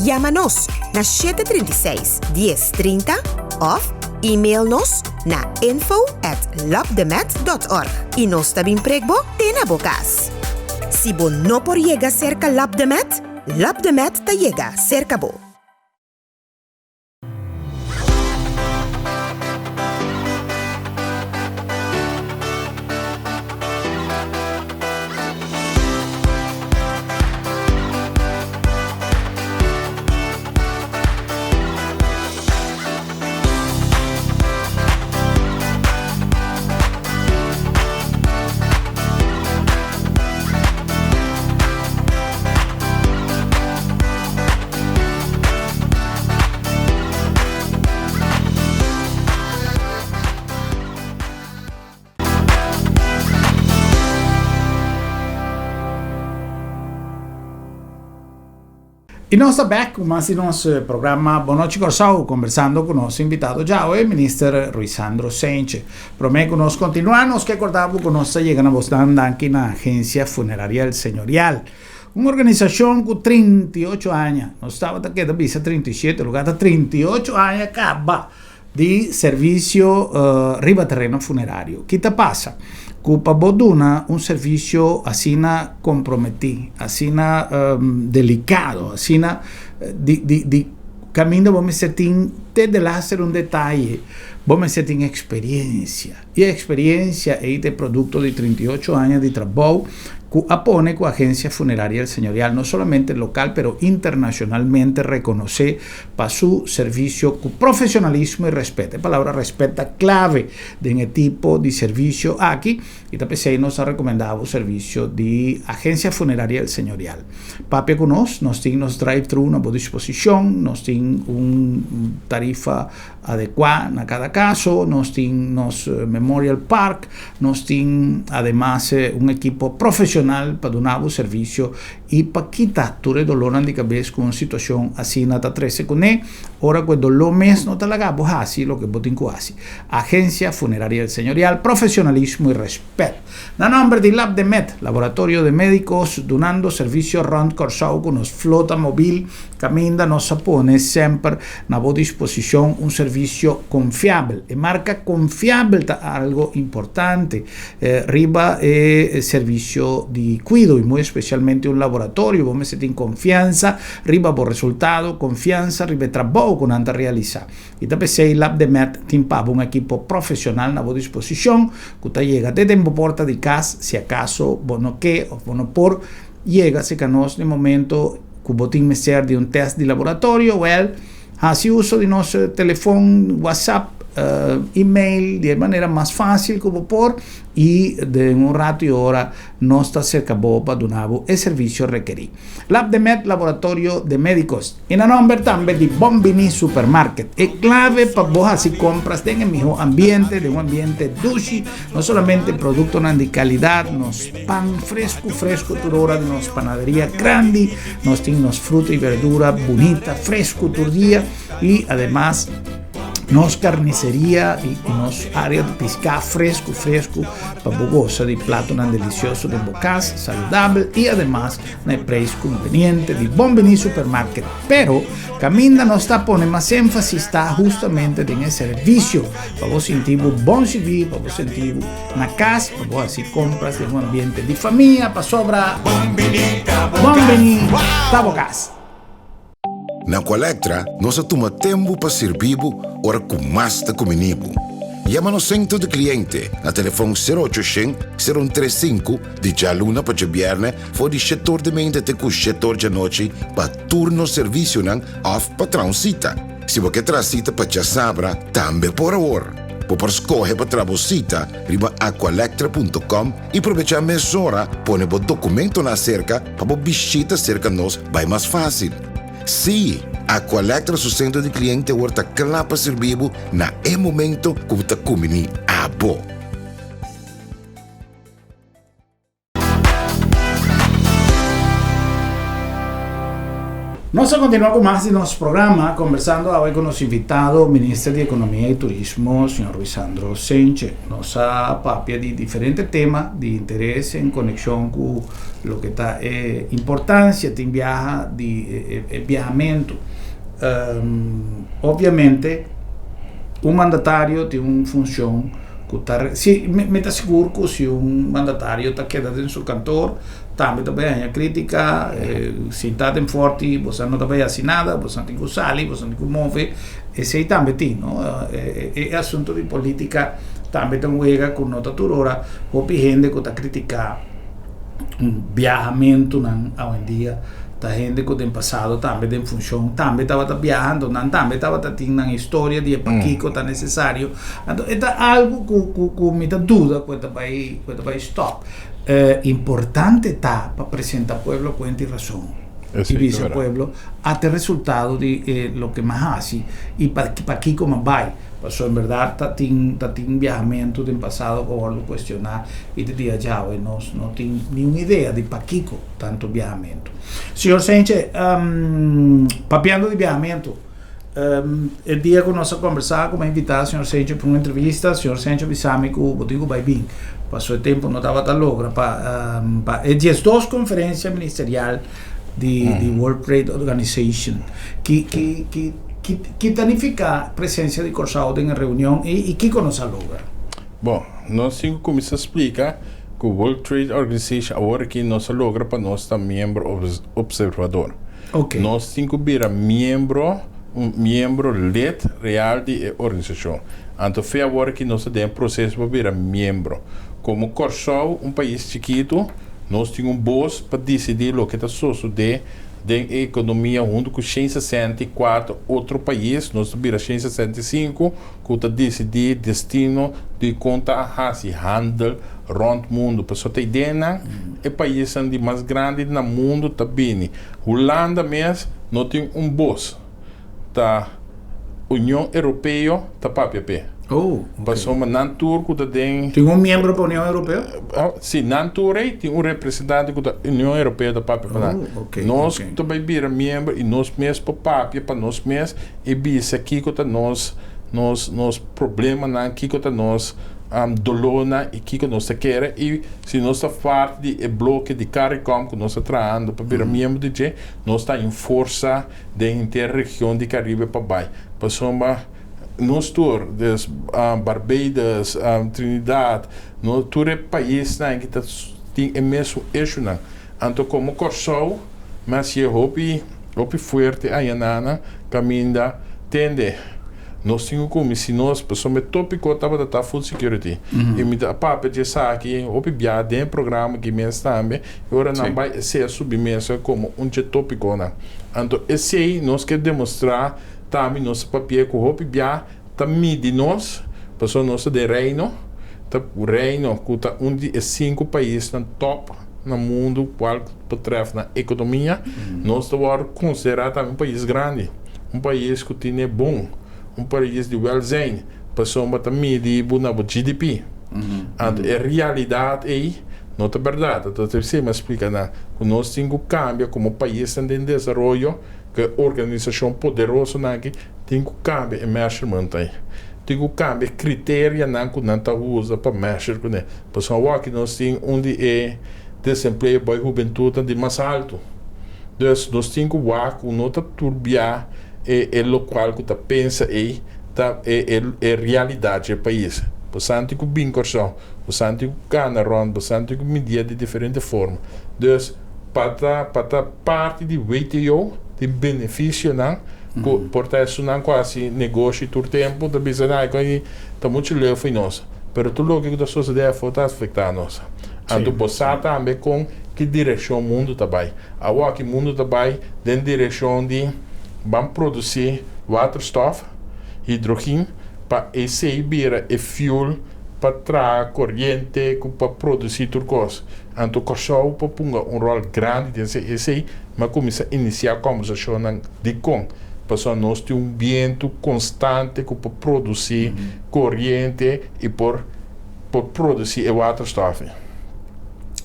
yama nos na 736 10 30 òf email nos na info at lapdemet dot org i nos ta bin prek bo te na bo kas. Si bo no por yega serka Lapdemet, Lapdemet ta yega serka bo. I nos ta bek ku mas di nos programa Bon Nochi Kòrsou, kombersando ku nos invitado djawe, Minister Ruisandro Cijntje. Promé ku nos kontinuá, nos ke kòrda bo ku nos ta yega na bosnan danki na Agensia Funeraria El Señorial, un organisashon ku 38 aña, nos tabata keda bisa 37, lugá ta 38 aña kaba di servisio riba tereno funerario. Ki ta pasa? Ku pa bo duna un servisio asina komprometí, asina delikado, asina di di di kaminda bo mester tin te delaster un detaye, bo mester tin eksperensia. I e eksperensia ei ta e produkto di 38 aña di trabou ku a pone ku Agensia Funeraria El Señorial no solamente lokal pero internashonalmente rekonosé pa su servisio ku profesionalismo i respet. E palabra respet ta klave den e tipo di servisio aki i ta p'esei nos ta rekomendá bo servisio di Agencia Funeraria El Señorial. Papia ku nos, nos tin nos drive-thru na bo disposishon, nos tin un tarifa adekuá na kada kaso, nos tin nos Memorial Park, nos tin ademas un ekipo profesional pa duna bo servisio I pa kita tur e dolónan di kabes ku un situashon asina ta trese kuné, ora ku e doló mes no ta laga bo hasi loke bo tin ku hasi. Agensia Funeraria El Señorial, profesionalismo i rèspèt. Na nòmber di Lab de Med, Laboratorio de Médicos, dunando servisio rònt Kòrsou ku nos flota mobil kaminda nos a pone semper na bo disposishon un servisio konfiabel. E marka konfiabel ta algo importante. Riba e servisio di kuido i muy espesialmente un laboratorio bo mester tin konfiansa riba bo resultado, konfiansa riba e trabou ku nan ta realisá. I ta p'esei Labdemed tin pa bo un ekipo profesional na bo disposishon ku ta yega te den bo porta di kas si akaso bo no ke òf bo no por yega serka nos den momento ku bo tin mester di un tèst di laboratorio, wèl hasi uso di nos telefon, whatsapp, email di e manera mas fácil ku bo por i den un rato i ora nos ta serka bo pa duna bo e servisio rekerí. Labdemed Laboratorio de Médicos i na nòmber tambe di Bon Bini Supermarket e klave pa bo hasi kompras den e mihó ambiente, den un ambiente dushi, no solamente produktonan di kalidat, nos pan fresku fresku tur ora di nos panaderia grandi, nos tin nos fruta i berdura bunita fresku tur dia i ademas nos carniceria y nos área de piscá fresco, fresco, pa bo goza di platonan delicioso den bo cas, saludabel y ademas na e prijs conveniente di Bon Bini Supermarket. Pero, caminda nos ta pone mas énfasis ta justamente den e servicio, pa bo sinti bo bon sirbi, pa bo sinti bo na cas, pa bo haci compras den un ambiente di famia, pasobra Bon Bini ta bo Bon cas. Bini ta bo cas. Na Aqualectra nos a tuma tempu pa sirbi bo ora ku mas ta kumini bo. Yama nos sentro di kliente na telefòn sero ocho shen, sero un tres sinku di djaluna pa djabièrnè for di shetor di meinta te ku shetor djanochi pa tur nos servisionan òf pa traha un sita. Si bo ke traha sita pa djasabra tambe por awor. Bo por skohe pa traha bo sita riba aqualectra punto com i probechá mesora pone bo dokumentonan aserka pa bo bishita serka nos bai mas fásil. Sí, Aqualectra su sentro di kliente awor ta kla pa sirbi bo na e momento ku bo ta kumbiní abo. Nos a continua cu mas di nos programa, conversando awe cu nos invitado, Minister di Economia y Turismo, señor Ruisandro Cijntje. Nos a papia di diferente tema di interes en conexion cu loke ta e importancia tin biaha di e biahamento. Obviamente, un mandatario tin un funcion cu ta, si, mi ta sigur cu si un mandatario ta keda den su kantoor, tambe ta bay haña critica, sinta den forti, boso no ta bay haci nada, boso tin cu sali, boso tin cu move, esey tambe tin, no? E asunto di politica tambe ta un wega cu no ta tur ora hopi hende cu ta critica biahamentonan awendia ta hende cu den pasado tambe den funcion tambe tabata biaha, anto nan tambe tabata tin nan historia di e pakico ta necesario, anto e ta algo cu cu mi ta duda cu e ta bay cu e ta bay stop. Importante ta pa presenta pueblo cuenta y razon. I bisa pueblo ata e resultado di e loke m'a hasi i pakiko m'a bai. Pasobra en berdad ta tin ta tin biahamentu den pasado ku a wòrdu kuestioná i te dia djawe nos no tin niun idea di pakiko tantu biahamentu. Señor Senche, papiando di biahamentu, e dia ku nos a kombersá ku mi a invitá señor Senche pa un entrevista, señor Senche a bisa mi ku bo tin ku bai bin pasobra e tempu no tabata logra pa pa e diesdos konferensia ministerial di di World Trade Organization. Ki ki ki ki ki ta nifiká presensia di Kòrsou den e reunion ei i kiko nos a logra? Bon, nos tin ku kuminsá splika ku World Trade Organization awor aki nos a logra pa nos ta miembro observador. Nos tin ku bira miembro, un miembro lid real di e organisashon. Anto fe awor aki nos ta den e proseso pa bira miembro. Komo Kòrsou, un pais chikitu, Nos tin un bos pa disidí loke ta sosodé den e ekonomia huntu ku 164 otro pais, nos ta bira 165 ku ta disidí destino di kon ta hasi handel rònt mundu. Pasobra ta ideanan e paisnan di mas grandi na mundu ta bini. Hulanda mes no tin un bos. Ta Union Europeo ta papia p'e. Oh, ok. Pasobra nan tur ku ta den. Tin un miembro pa Union Europeo? Si, nan tur ei tin un representante ku ta Union Europeo ta papia pa nan. Oh, ok, Nos ok. ta bai bira miembro i nos mes por papia pa nos mes i bisa kiko ta nos nos nos problemanan, kiko ta nos dolónan i kiko nos ta kere i si nos ta parti di e bloke di Caricom ku nos ta trahando pa bira miembro di dje, nos ta enforsa den henter region di Caribe pa bai. Pasobra nos tur, des Barbados, Trinidad, no tur e paisnan aki ta tin e mesun issuenan. Anto komo Kòrsou mi a siña hopi hopi fuerte ayanana kaminda tende nos tin ku kumi si nos pasobra e topiko tabata ta food security i mi ta papia di esaki hopi bia den e programa aki mes tambe. E ora nan bai esei a subi mesa komo un dje tópikonan. Anto esei nos ke demostrá tambe nos ta papia ku hopi bia ta midi nos, pasobra nos ta den Reino, ta Reino ku ta un di e sinku paisnan tòp na mundu kual betrèf na ekonomia, nos ta wòrdu konsiderá tambe un pais grandi, un pais ku tine bon, un pais di wèlzijn, pasobra ta midi bo na bo GDP. Anto e realidat ei. No ta berdad. Anto ta esei mi a splika nan ku nos tin ku kambia komo paisnan den desaroyo, ku e organisashon poderosonan aki tin ku kambia e measurement ei. Tin ku kambia e kriterianan ku nan ta usa pa measure kuné. Pasobra awor aki nos tin un di e desempleo bai hubentutnan di mas altu. Dus nos tin ku wak ku no ta turbia e e lokual ku ta pensa ei ta e e realidat dje pais. Pasobra tin ku bin Kòrsou. Bosan tin ku kana rònt, bosan tin ku midié di diferente forma. Dus, pa ta pa ta parti di WTO tin benefisionan ku por ta esunnan ku hasi negoshi tur tempu ta bisa nan ku ta muchu leu fo'i nos. Pero tur loke ku ta sosodé afó ta afektá nos. Anto bo sa tambe kon ki direkshon mundu ta bai. Awor ki mundu ta bai den direkshon di ban produsí waterstof, hidrogin, pa esei bira e fuel pa traha koriente ku pa produsí tur kos. Anto Kòrsou por punga un ròl grandi den esei, mi a kuminsá inisiá kòmbersashonnan dikon. Pasobra nos tin un bientu konstante ku por produsí koriente i por por produsí e waterstof.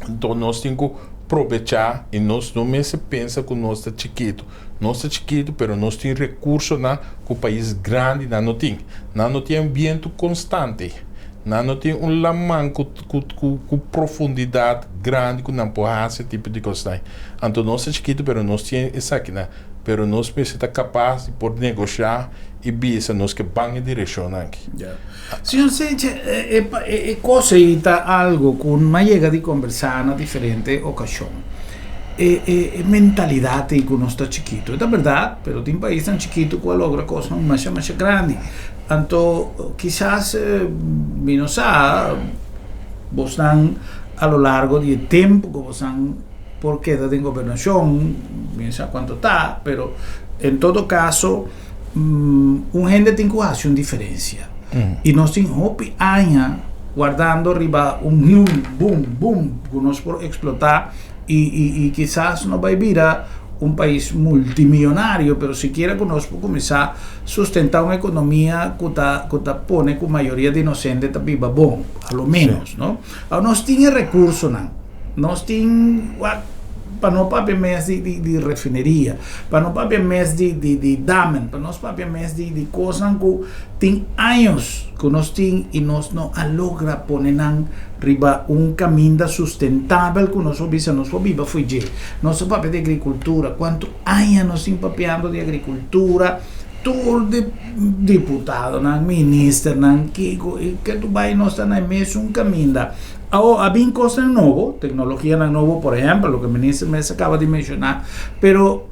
Anto nos tin ku probechá i nos no mester pensa ku nos ta chikitu. Nos ta chikitu pero nos tin rekursonan ku pais grandinan no tin. Nan no tin un bientu konstante. Nan no tin un laman ku ku ku profundidat grandi ku nan por hasi e tipo di kosnan. Anto nos ta chikitu pero nos tin esakinan. Pero nos mester ta kapas di por negoshá i bisa nos ke ban e direkshonnan aki. Señor Senche, e kos ei ta algo ku mi a yega di kombersá na diferente okashon. E mentalidat ei ku nos ta chikitu. E ta bèrdat, pero tin paisnan chikitu ku a logra kosnan masha masha grandi. Anto kisas mi no sa bosnan a lo largo di e tempu ku bosnan por keda den gobernashon, mi no sa kuantu ta, pero en todo kaso un hende tin ku hasi un diferensia. I nos tin hopi aña wardando riba un boom, boom, boom ku nos por eksplotá i i i kisas no bai bira. un pais multimillonario, pero sikiera ku nos por kuminsá sustentá un ekonomia ku ta ku ta pone ku mayoria di nos hende ta biba bon, a lo ménos, no? Awor nos tin e rekursonan, nos tin wak pa no papia mes di di di refineria, pa no papia mes di di di damen, pa nos papia mes di di kosnan ku tin años ku nos tin i nos no a logra pone nan riba un kaminda sustentabel ku nos por bisa nos por biba fo'i dje. Nos ta papia di agrikultura, kuantu aña nos tin papiando di agrikultura, tur di diputadonan, ministernan, kiko i ke tu bai nos ta na e mesun kaminda. Awor a bin kosnan nobo, teknologianan nobo, por ehèmpel loke minister mes a kaba di menshoná, pero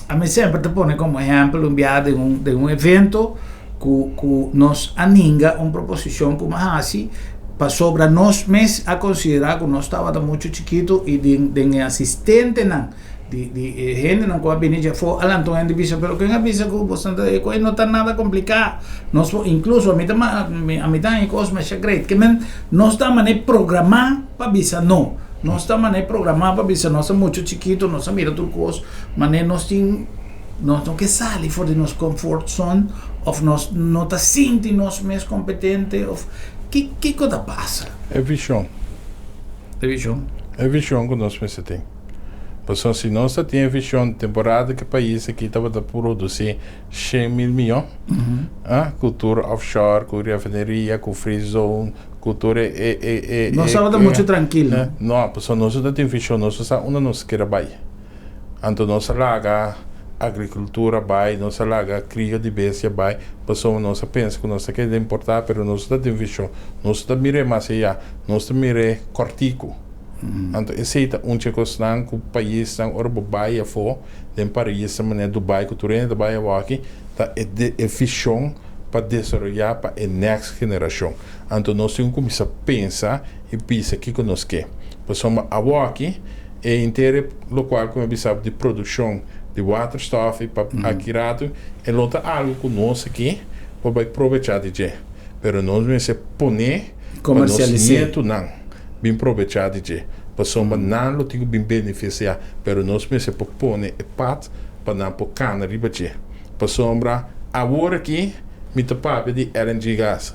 ami semper ta pone komo ehèmpel un biaha den un den un evento, ku ku nos a ninga un proposishon ku a hasi pasobra nos mes a konsiderá ku nos tabata muchu chikitu i den den e asistentenan di di e hendenan ku a bini djafó a lanta un hende bisa pero ken a bisa ku boso ta e ku e no ta nada kompliká nos por inkluso ami ta ami ta haña e kos masha great ke men nos ta manera programá pa bisa no nos ta manera programá pa bisa nos ta muchu chikitu nos a mira tur kos manera nos tin. Nos no ke sali for di nos comfort zone of nos no ta sinti nos mes competente of ki kiko ta pasa? E vision. E vision. E vision ku nos mester tin. Pasobra si nos ta tin e vision temporada ku e pais aki tabata produsi shen mil miyon, ah, ku tur offshore, ku refineria, ku free zone, ku tur e e e e. Nos tabata muchu trankil, no? No, pasobra nos no ta tin vision, nos no sa unda nos kier a bai. Anto nos a laga agricultura bai, nos a laga crio di bestia bai, pasobra nos a pensa cu nos ta keda importa, pero nos no ta tin vision, nos no ta mir'é mas ayá, nos ta mir'é cortico. Anto esey ta un dje cosnan cu paisnan ora bo bai afo, den parisnan manera Dubai cu tur hende ta bai awaki, ta e e vision pa desaroya pa e next generacion. Anto nos tin cu cuminsa pensa y bisa kico nos ke. Pasobra awaki. E intere lokual ku mi a bisa di produkshon di waterstof i pa aki ratu e lo ta algu ku nos aki por bai probechá di dje. Pero nos mester pon'é pa nos nietunan bin probechá di dje. Pasobra nan lo tin ku bin benefisiá, pero nos mester por pone e pat pa nan por kana riba dje. Pasobra awor aki mi ta papia di LNG gas.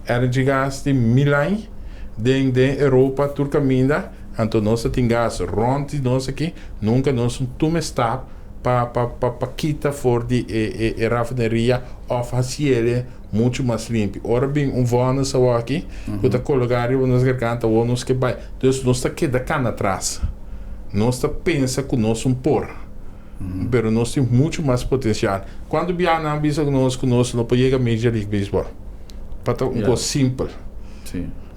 LNG gas tin mil aña den den Europa tur kaminda. Anto nos ta tin gas rond di nos aki, nunca nos no tuma e stap pa pa pa pa kita for di e e e rafineria of haciele mucho mas limpi. Ora bin un vonnis awor aki cu ta cologa riba nos garganta awor nos ke bay. Dus nos ta keda cana atras. Nos ta pensa cu nos un por, pero nos tin mucho mas potencial. Cuanto biaha nan a bisa cu nos cu nos no por yega Major League Baseball? Pa ta un cos simpel.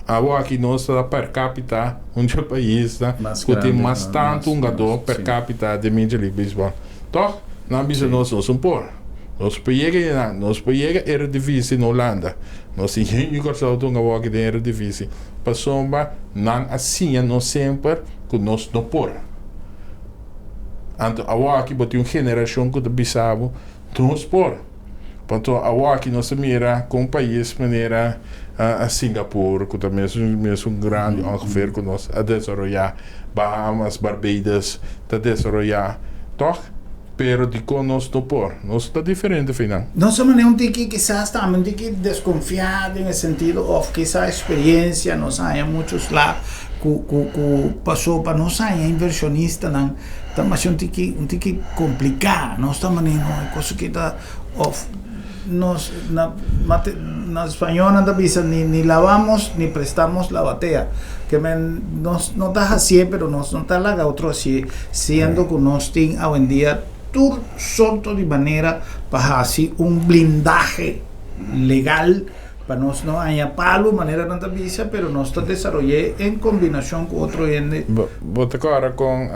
Awor aki nos ta per capita un dje paisnan cu tin mas tanto hungador per capita den Major League Baseball. Toch, nan bisa nos, nos un por. Nos por yega einan, nos por yega Eredivisie na Hulanda. Nos tin hende di Kòrsou ta hunga awor aki den Eredivisie. Pasobra nan a siña nos semper cu nos no por. Anto awor aki bo tin un generacion cu ta bisa bo, nos por. Pato awor aki nos ta mira kon pais manera Singapur ku ta mesun mesun grandi ongeveer ku nos a desaroyá, Bahamas, Barbados ta desaroyá tòg, pero dikon nos no por? Nos ta diferente fi nan. Nos ta manera un tiki kisas tambe un tiki deskonfiá den e sentido òf kisas eksperiencia nos a haña muchu sla ku ku ku pasó pa nos haña invershonistanan Ta masha un tiki un tiki kompliká. Nos ta manera no e kos aki ta òf nos na mate na spañó nan ta bisa ni ni lavamos ni prestamos la batea. Ke men nos no ta hasié pero nos no ta laga otro hasié siendo ku nos tin awendia tur sorto di manera pa hasi un blindahe legal. Pa nos no haña palu, manera nan ta bisa, pero nos ta desaroy'é en kombinashon ku otro hende. Bo ta kòrda kon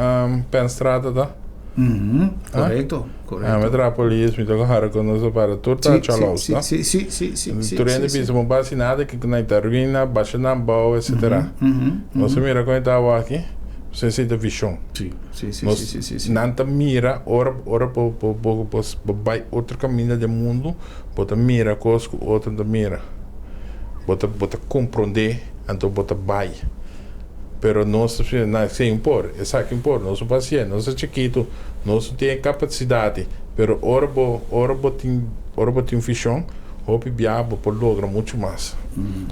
Penstrata ta? Korekto, korekto. Ami a traha polis, mi ta kòrda kon nos a para tur ta chòlòs, no? Si, si, si, si, si. Tur hende bisa bo basi nada ki ku nan ta ruina, basha nan bou, etsetera. Nos a mira kon e ta awaki, pasobra esei ta vishon. Si, si, si, si, si, si. Nan ta mira ora ora bo bo bo bai otro kaminda den mundu. Bo ta mira kos ku otro no ta mira. Bo ta bo ta komprondé, anto bo ta bai. Pero nos ta na sin por, esaki por, nos no por, nos ta chikitu, nos no tin e kapasidat, pero ora bo tin vishon, hopi bia bo por logra muchu mas.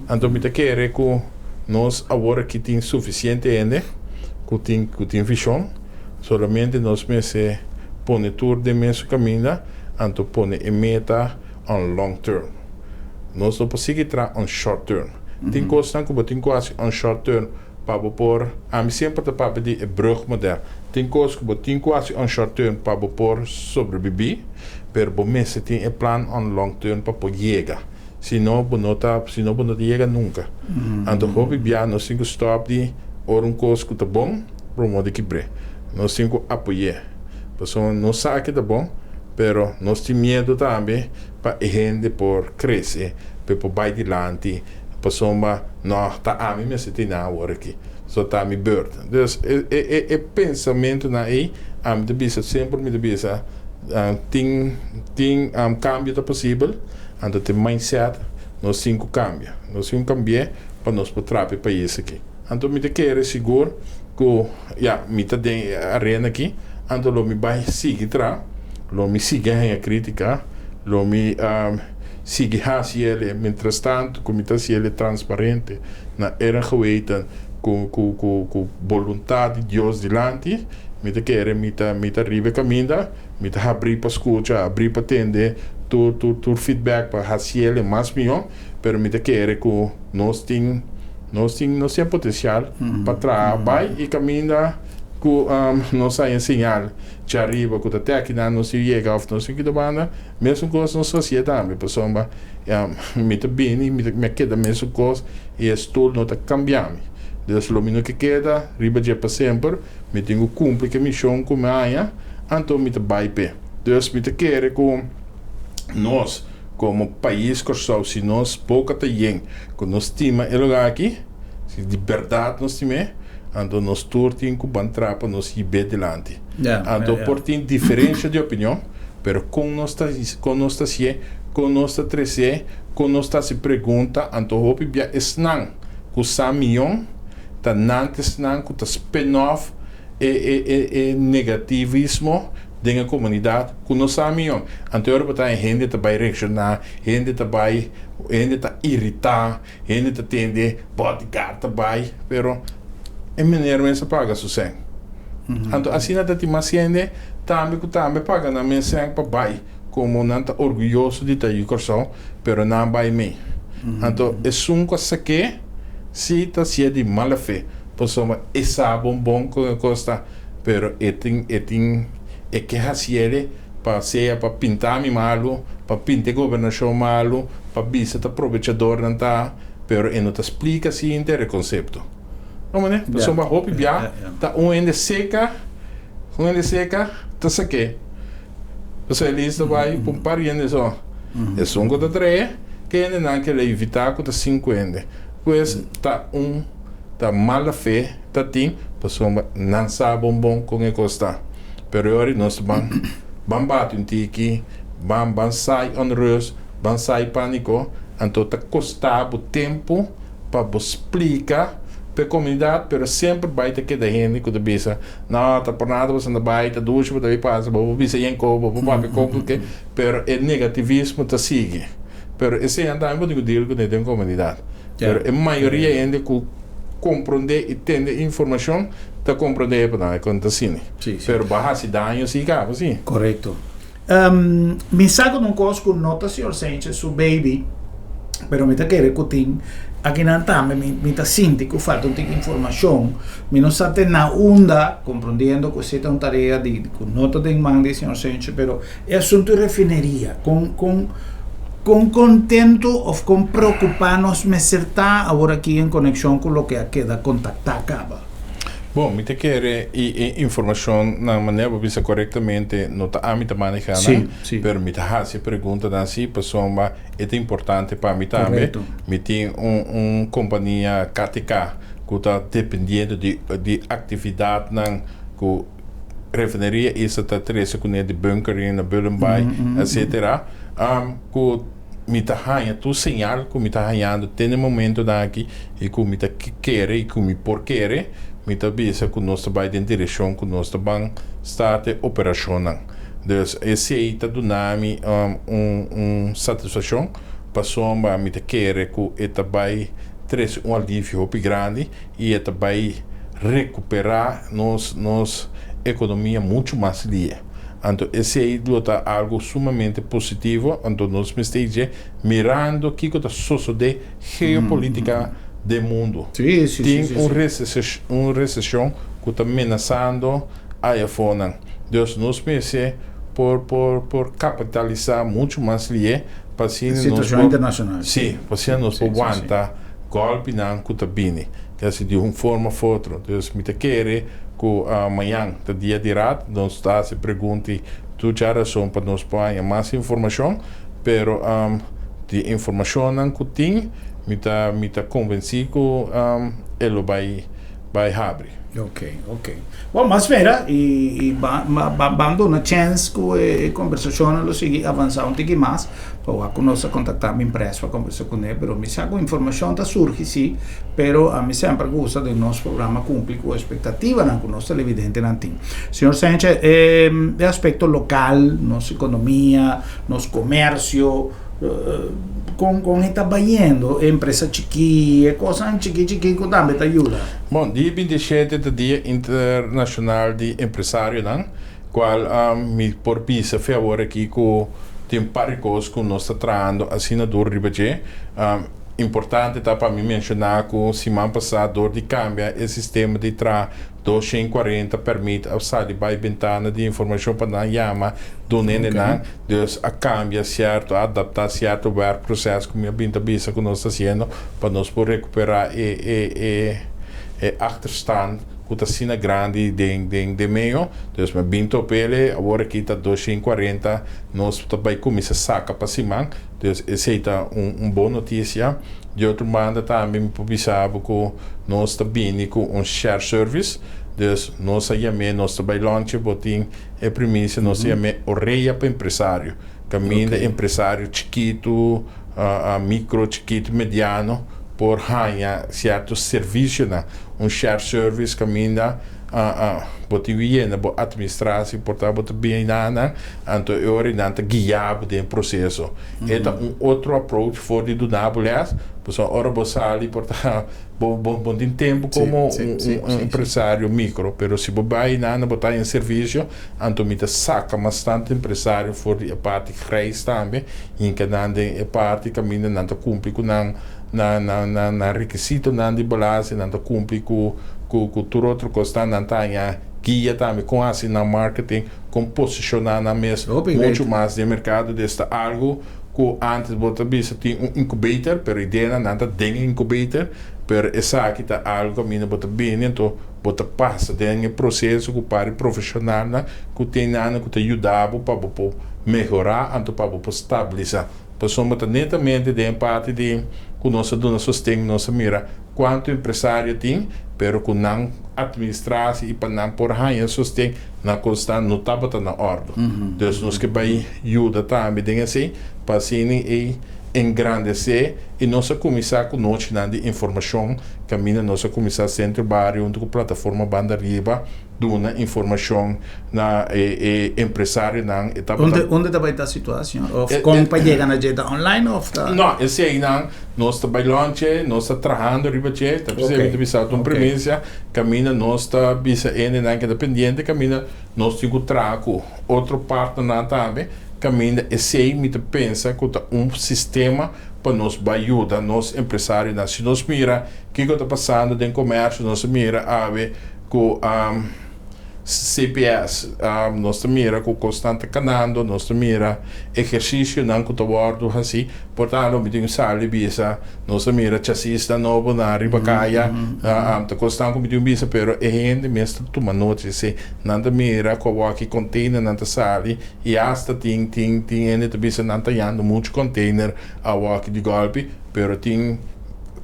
Anto mi ta kere ku nos awor aki tin sufisiente hende ku tin vishon, solamente nos mester pone tur den mesun kaminda, anto pone e meta on long term. Nos no por sigui traha on short term. Tin kosnan ku bo tin ku hasi on short term pa bo por, ami semper ta papia di e brugmodel. Tin kos ku bo tin ku hasi on short term pa bo por sobrebibí, pero bo mester tin e plan on long term pa por yega. Si no, bo no ta, si no bo no ta yega nunka. Anto hopi bia nos tin ku stòp di ora un kos ku ta bon, promó di kibr'é. Nos tin ku apoy'é. Pasobra nos sa ke ta bon, pero nos tin miedu tambe pa e hende por krese, pa e por bai dilanti, pasobra no ta ami mester tin nan awor aki, so ta mi beurt. Dus e e e pensamentunan ei ami ta bisa, semper mi ta bisa tin tin kambio ta posibel, anto tin mindset nos tin ku kambia, nos tin ku kambi'é pa nos por trapa e pais aki. Anto mi ta kere sigur ku ya mi ta den e arena aki, anto lo mi bai sigui traha, lo mi sigui haña krítika, lo mi sigui hasi el mientras tanto ku mi ta hasi el transparente na eer en geweten ku ku ku ku boluntat di Dios dilanti, mi ta kere mi ta mi ta riba e kaminda, mi ta habrí pa skucha, habrí pa tende tur tur tur feedback pa hasi el mas mihó, pero mi ta kere ku nos tin nos tin nos tin e potensial pa traha bai e kaminda ku nos a enseñal djariba ku ta te akinan nos tin yega òf nos tin kita banda, mesun kos nos hasié tambe pasobra mi ta bini mi a keda mesun kos i e stul no ta kambia mi. Dus lo mi no ke keda riba dje pa semper, mi tin ku kumpli ku e mishon ku mi a haña, anto mi ta bai p'e. Dus mi ta kere ku nos komo pais Kòrsou si nos boka ta yen ku nos stima e lugá aki, si di bèrdat nos stim'é, anto nos tur tin ku ban traha pa nos hib'é dilanti. Anto por tin diferensha di opinion, pero kon nos ta kon nos ta hasié, kon nos ta tres'é, kon nos ta hasi pregunta, anto hopi bia esnan ku sa mion ta nan ta esnan ku ta spin off e e e e negativismo den e komunidat ku no sa mion. Anto e ora bo ta haña hende ta bai reakshoná, hende ta bai hende ta iritá, hende ta tende bodyguard ta bai, pero e meneer mes a paga su sèn. Anto asina ta tin mas hende tambe ku tambe paga nan mes sèn pa bai, komo nan ta orguyoso di ta yu Kòrsou, pero nan a bai mei. Anto esun ku a sak'é si ta hasié di mala fe, pasobra e sa bon bon kon e kos ta, pero e tin e tin e ke hasié pa sea pa pinta mi malu, pa pinta e gobernashon malu, pa bisa ta probechadornan ta, pero e no ta splika si henter e konsepto. No manera? Pasobra hopi bia ta un hende seka, un hende seka ta sak'é. Pasobra e lista bai pa un par di hende so. Esun ku ta trae, ke hendenan ke lo evitá ku ta sinku hende. Pues ta un ta mala fe ta tin pasobra nan sa bon bon kon e kos ta. Pero e ora nos ban ban bati un tiki, ban ban sai onrust, ban sai panico, anto ta costa bo tempo pa bo splica pa e comunidad, pero semper bai ta keda hende cu ta bisa, no, ta por nada boso ta bai, ta dushi bo ta bay pasa, bo por bisa yen co, bo por papia con cu ke, pero e negativismo ta sigui. Pero esey tambe bo tin cu deal cune den comunidad. Pero e mayoria hende cu comprende y tende informacion ta comprende e pa con ta asina. Pero bo a haci daño si caba si. Correcto. Mi sa cu ta un cos cu no ta señor Sanchez su baby, pero mi ta kere cu tin akinan tambe mi mi ta sinti cu falta un tiki informacion. Mi no sa te na unda, comprendiendo cu esey ta un tarea di cu no ta den man di señor Sanchez, pero E asuntu di refineria, kon kon kon kontentu òf kon preokupá nos mester ta awor aki en konekshon ku loke a keda kontaktá kaba? Bon, mi ta kere i e informashon nan manera bo bisa korektamente no ta ami ta manehá nan, pero mi ta hasi e preguntanan si pasobra e ta importante pa mi tambe. Mi tin un un kompania KTK ku ta dependiendo di di aktividatnan ku Refineria Isa ta trese kuné di bunkering na Bullenbaai, etcetera, ku. Mi ta haña tur señal ku mi ta hañando te na e momentonan aki i ku mi ta kere i ku mi por kere, mi ta bisa ku nos ta bai den direkshon ku nos ta ban start e operashonnan. Dus esei ta duna mi un un satisfakshon pasobra mi ta kere ku e ta bai trese un alivio hopi grandi i e ta bai rekuperá nos nos ekonomia muchu mas lie. Anto esei lo ta algu sumamente positivo, anto nos mester dje mirando kiko ta sosodé geopolítika den mundu. Tin un un reseshon ku ta menasando ayafonan. Dus nos mester por por por kapitalisá muchu mas lié pa asina nos por, sí, pa asina nos por wanta gòlpinan ku ta bini. Kasi di un forma of otro. Dus mi ta kere ku mañan ta dia di raad, nos ta hasi pregunta i tur djarason pa nos por haña mas informashon, pero di informashonnan ku tin mi ta mi ta konvensí ku e lo bai bai habri. Ok, ok. Bon, mas mira i i ban duna chèns ku e kombersashonnan lo sigui avansá un tiki mas. Pa wak ku nos a kontaktá Minpres pa kombersa kuné, pero mi sa ku informashon ta surgi sí, pero ami semper gusta den nos programa kumpli ku espektativanan ku nos televidentenan tin. Señor Sanchez, e e aspekto lokal, nos ekonomia, nos komersio, kon kon e ta bayendo? E empresa chikí, e kosnan chikí chikí ku tambe ta yuda. Bon, dia 27 ta dia internashonal di empresarionan. Cual mi por bisa fe awor aki cu tin par di cos cu nos ta trahando asina duro riba dje. Importante ta pa mi menciona cu siman pasa dor di cambia e sistema di traha 240 permit a sali bay bentana di informacion pa nan yama dunende nan. Dus a cambia cierto, a adapta cierto werkproces cu mi a bin ta bisa cu nos ta haciendo pa nos por recupera e e e achterstand. Ku ta asina grandi den den den meio. Dus mi a bin top'ele, awor aki ta 240, nos ta bai kuminsá saka pa siman. Dus esei ta un un bon notisia. Di otro banda tambe mi por bisa bo ku nos ta bini ku un share service. Dus nos a yam'é, nos ta bai launch'e, bo tin e primisia, nos ta yam'é Orea pa Empresario. Kaminda empresario chikitu, mikro, chikitu, mediano por haña sierto servisionan. Un shared service kaminda bo tin ku yena bo atministrasi por ta bo ta bin einan anto e ora nan ta guia bo den e proseso. E ta un otro approach for di duna bo les pasobra ora bo sali por ta bo bo tin tempu komo un empresario mikro pero si bo bai einan bo ta haña servisio anto mi ta saka mas tantu empresario for di e parti grijs tambe hinka nan den e parti kaminda nan ta kumpli ku nan nan nan nan nan rekisitonan di balance, nan ta kumpli ku ku ku tur otro kosnan, nan ta haña guia tambe kon hasi nan marketing, kon posishoná nan mes Hopi muchu great. mas den merkado. Des ta algu ku antes bo ta bisa tin un incubator, pero ideanan nan ta den e incubator, pero esaki ta algu kaminda bo ta bini anto bo ta pasa den e proseso ku par di profeshonalnan ku tin nan ku ta yuda bo pa bo por mehorá anto pa bo por stabilisá. Pasobra ta netamente den e parti di ku nos a duna sosten nos a mira kuantu empresario tin, pero ku nan atministrasi i pa nan por haña sosten nan konstant no tabata na òrdu. Dus nos ke bai yuda tambe den esei pa asina ei engrandesé i nos a kuminsá ku nochinan di informashon kaminda nos a kuminsá Sentro Bario huntu ku Plataforma Banda Riba duna informashon na e empresarionan e tabata. Unda unda ta bai ta situá señor? Of kon pa yega na dje ta online of ta? No, eseinan nos ta bai launch'e, nos ta trahando riba dje, ta p'esei mi ta bisa ta un premisia kaminda nos ta bisa hendenan ke ta pendiente kaminda nos tin ku traha ku otro partnernan tambe kaminda esei mi ta pensa ku ta un sistema pa nos bai yuda nos empresarionan. Si nos mira kiko ta pasando den komersio nos a mira awe Ku CPS nos ta mira ku kosnan ta kanando, nos ta mira ehersisionan ku ta wòrdu hasí. Por tanto mi tin sali bisa nos ta mira chasisnan nobo nan riba kaya, ta kosnan ku mi tin bisa pero e hende mes ta tuma nota esei. Nan ta mira ku awor ki konteinernan ta sali i asta tin tin tin hende ta bisa nan ta yando muchu konteiner awor ki di gòlpi pero tin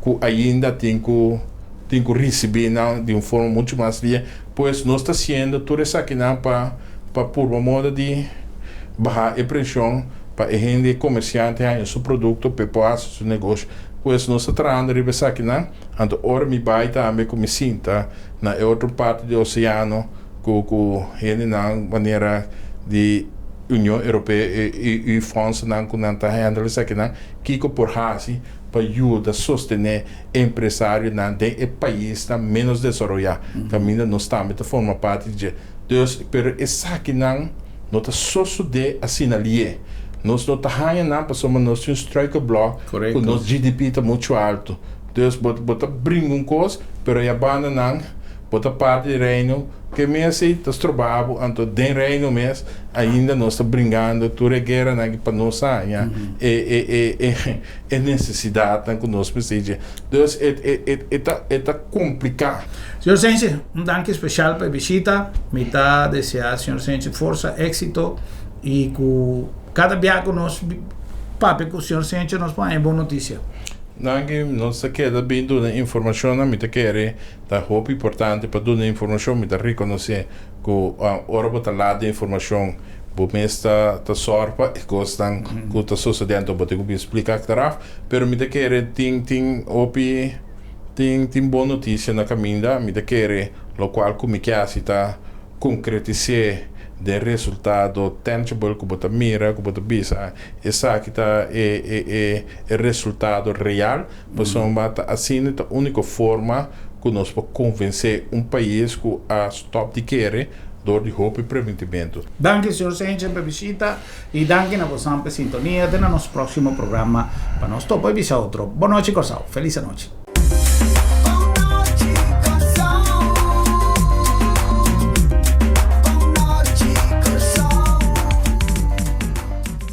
ku ainda tin ku tin ku risibí nan di un forma muchu mas lia. Pues nos ta hasiendo tur esakinan pa pa purba moda di baha e preshon. pa e hende e komersiante haña su produkto pa e por hasi su negoshi. Pues nos ta trahando riba esakinan, anto ora mi bai tambe ku mi sinta na e otro parti di oseano ku ku hendenan manera di Union Europeo e e fondsonan ku nan ta handle esakinan, kiko por hasi pa yuda sostené empresarionan den e paisnan ménos desaroyá, kaminda nos tambe ta forma parti di dje. Dus, pero esakinan no ta sosodé asina lié. Nos no ta haña nan pasobra nos tin un struikelblok ku nos GDP ta muchu altu. Dus bo bo ta bringa un kos, pero ya banda nan bo ta parti di Reino, ke mes ei ta stroba bo, anto den Reino mes ainda nos ta bringando tur e gueranan aki pa nos haña e e e e e nesesidatnan ku nos mester dje. Dus e e e e ta e ta kompliká. Señor Senchi, un danki speshal pa e bishita. Mi ta deseá señor Senchi forsa, éksito i ku kada bia ku nos papia ku señor Senchi nos por haña bon notisia. Danki, nos ta keda bin duna informashonnan. Mi ta kere ta hopi importante pa duna informashon. Mi ta rekonosé ku ora bo ta laat den informashon bo mes ta ta sòrg pa e kosnan ku ta sosodé anto bo tin ku bin splika achteraf. Pero mi ta kere tin tin hopi tin tin bon notisia na kaminda. Mi ta kere lokual ku mi ke hasi ta konkretis'é den resultado tangible ku bo ta mira, ku bo ta bisa esaki ta e e e e resultado real. Pasobra ta asina ta úniko forma ku nos por konvensé un pais ku a stòp di kere dor di hopi preventimentu. Danki señor Senchen pa e bishita y danki na bosan pa e sintonia. Te na nos proximo programa pa nos topa y bisa otro. Bon nochi Corsou. Feliz anochi.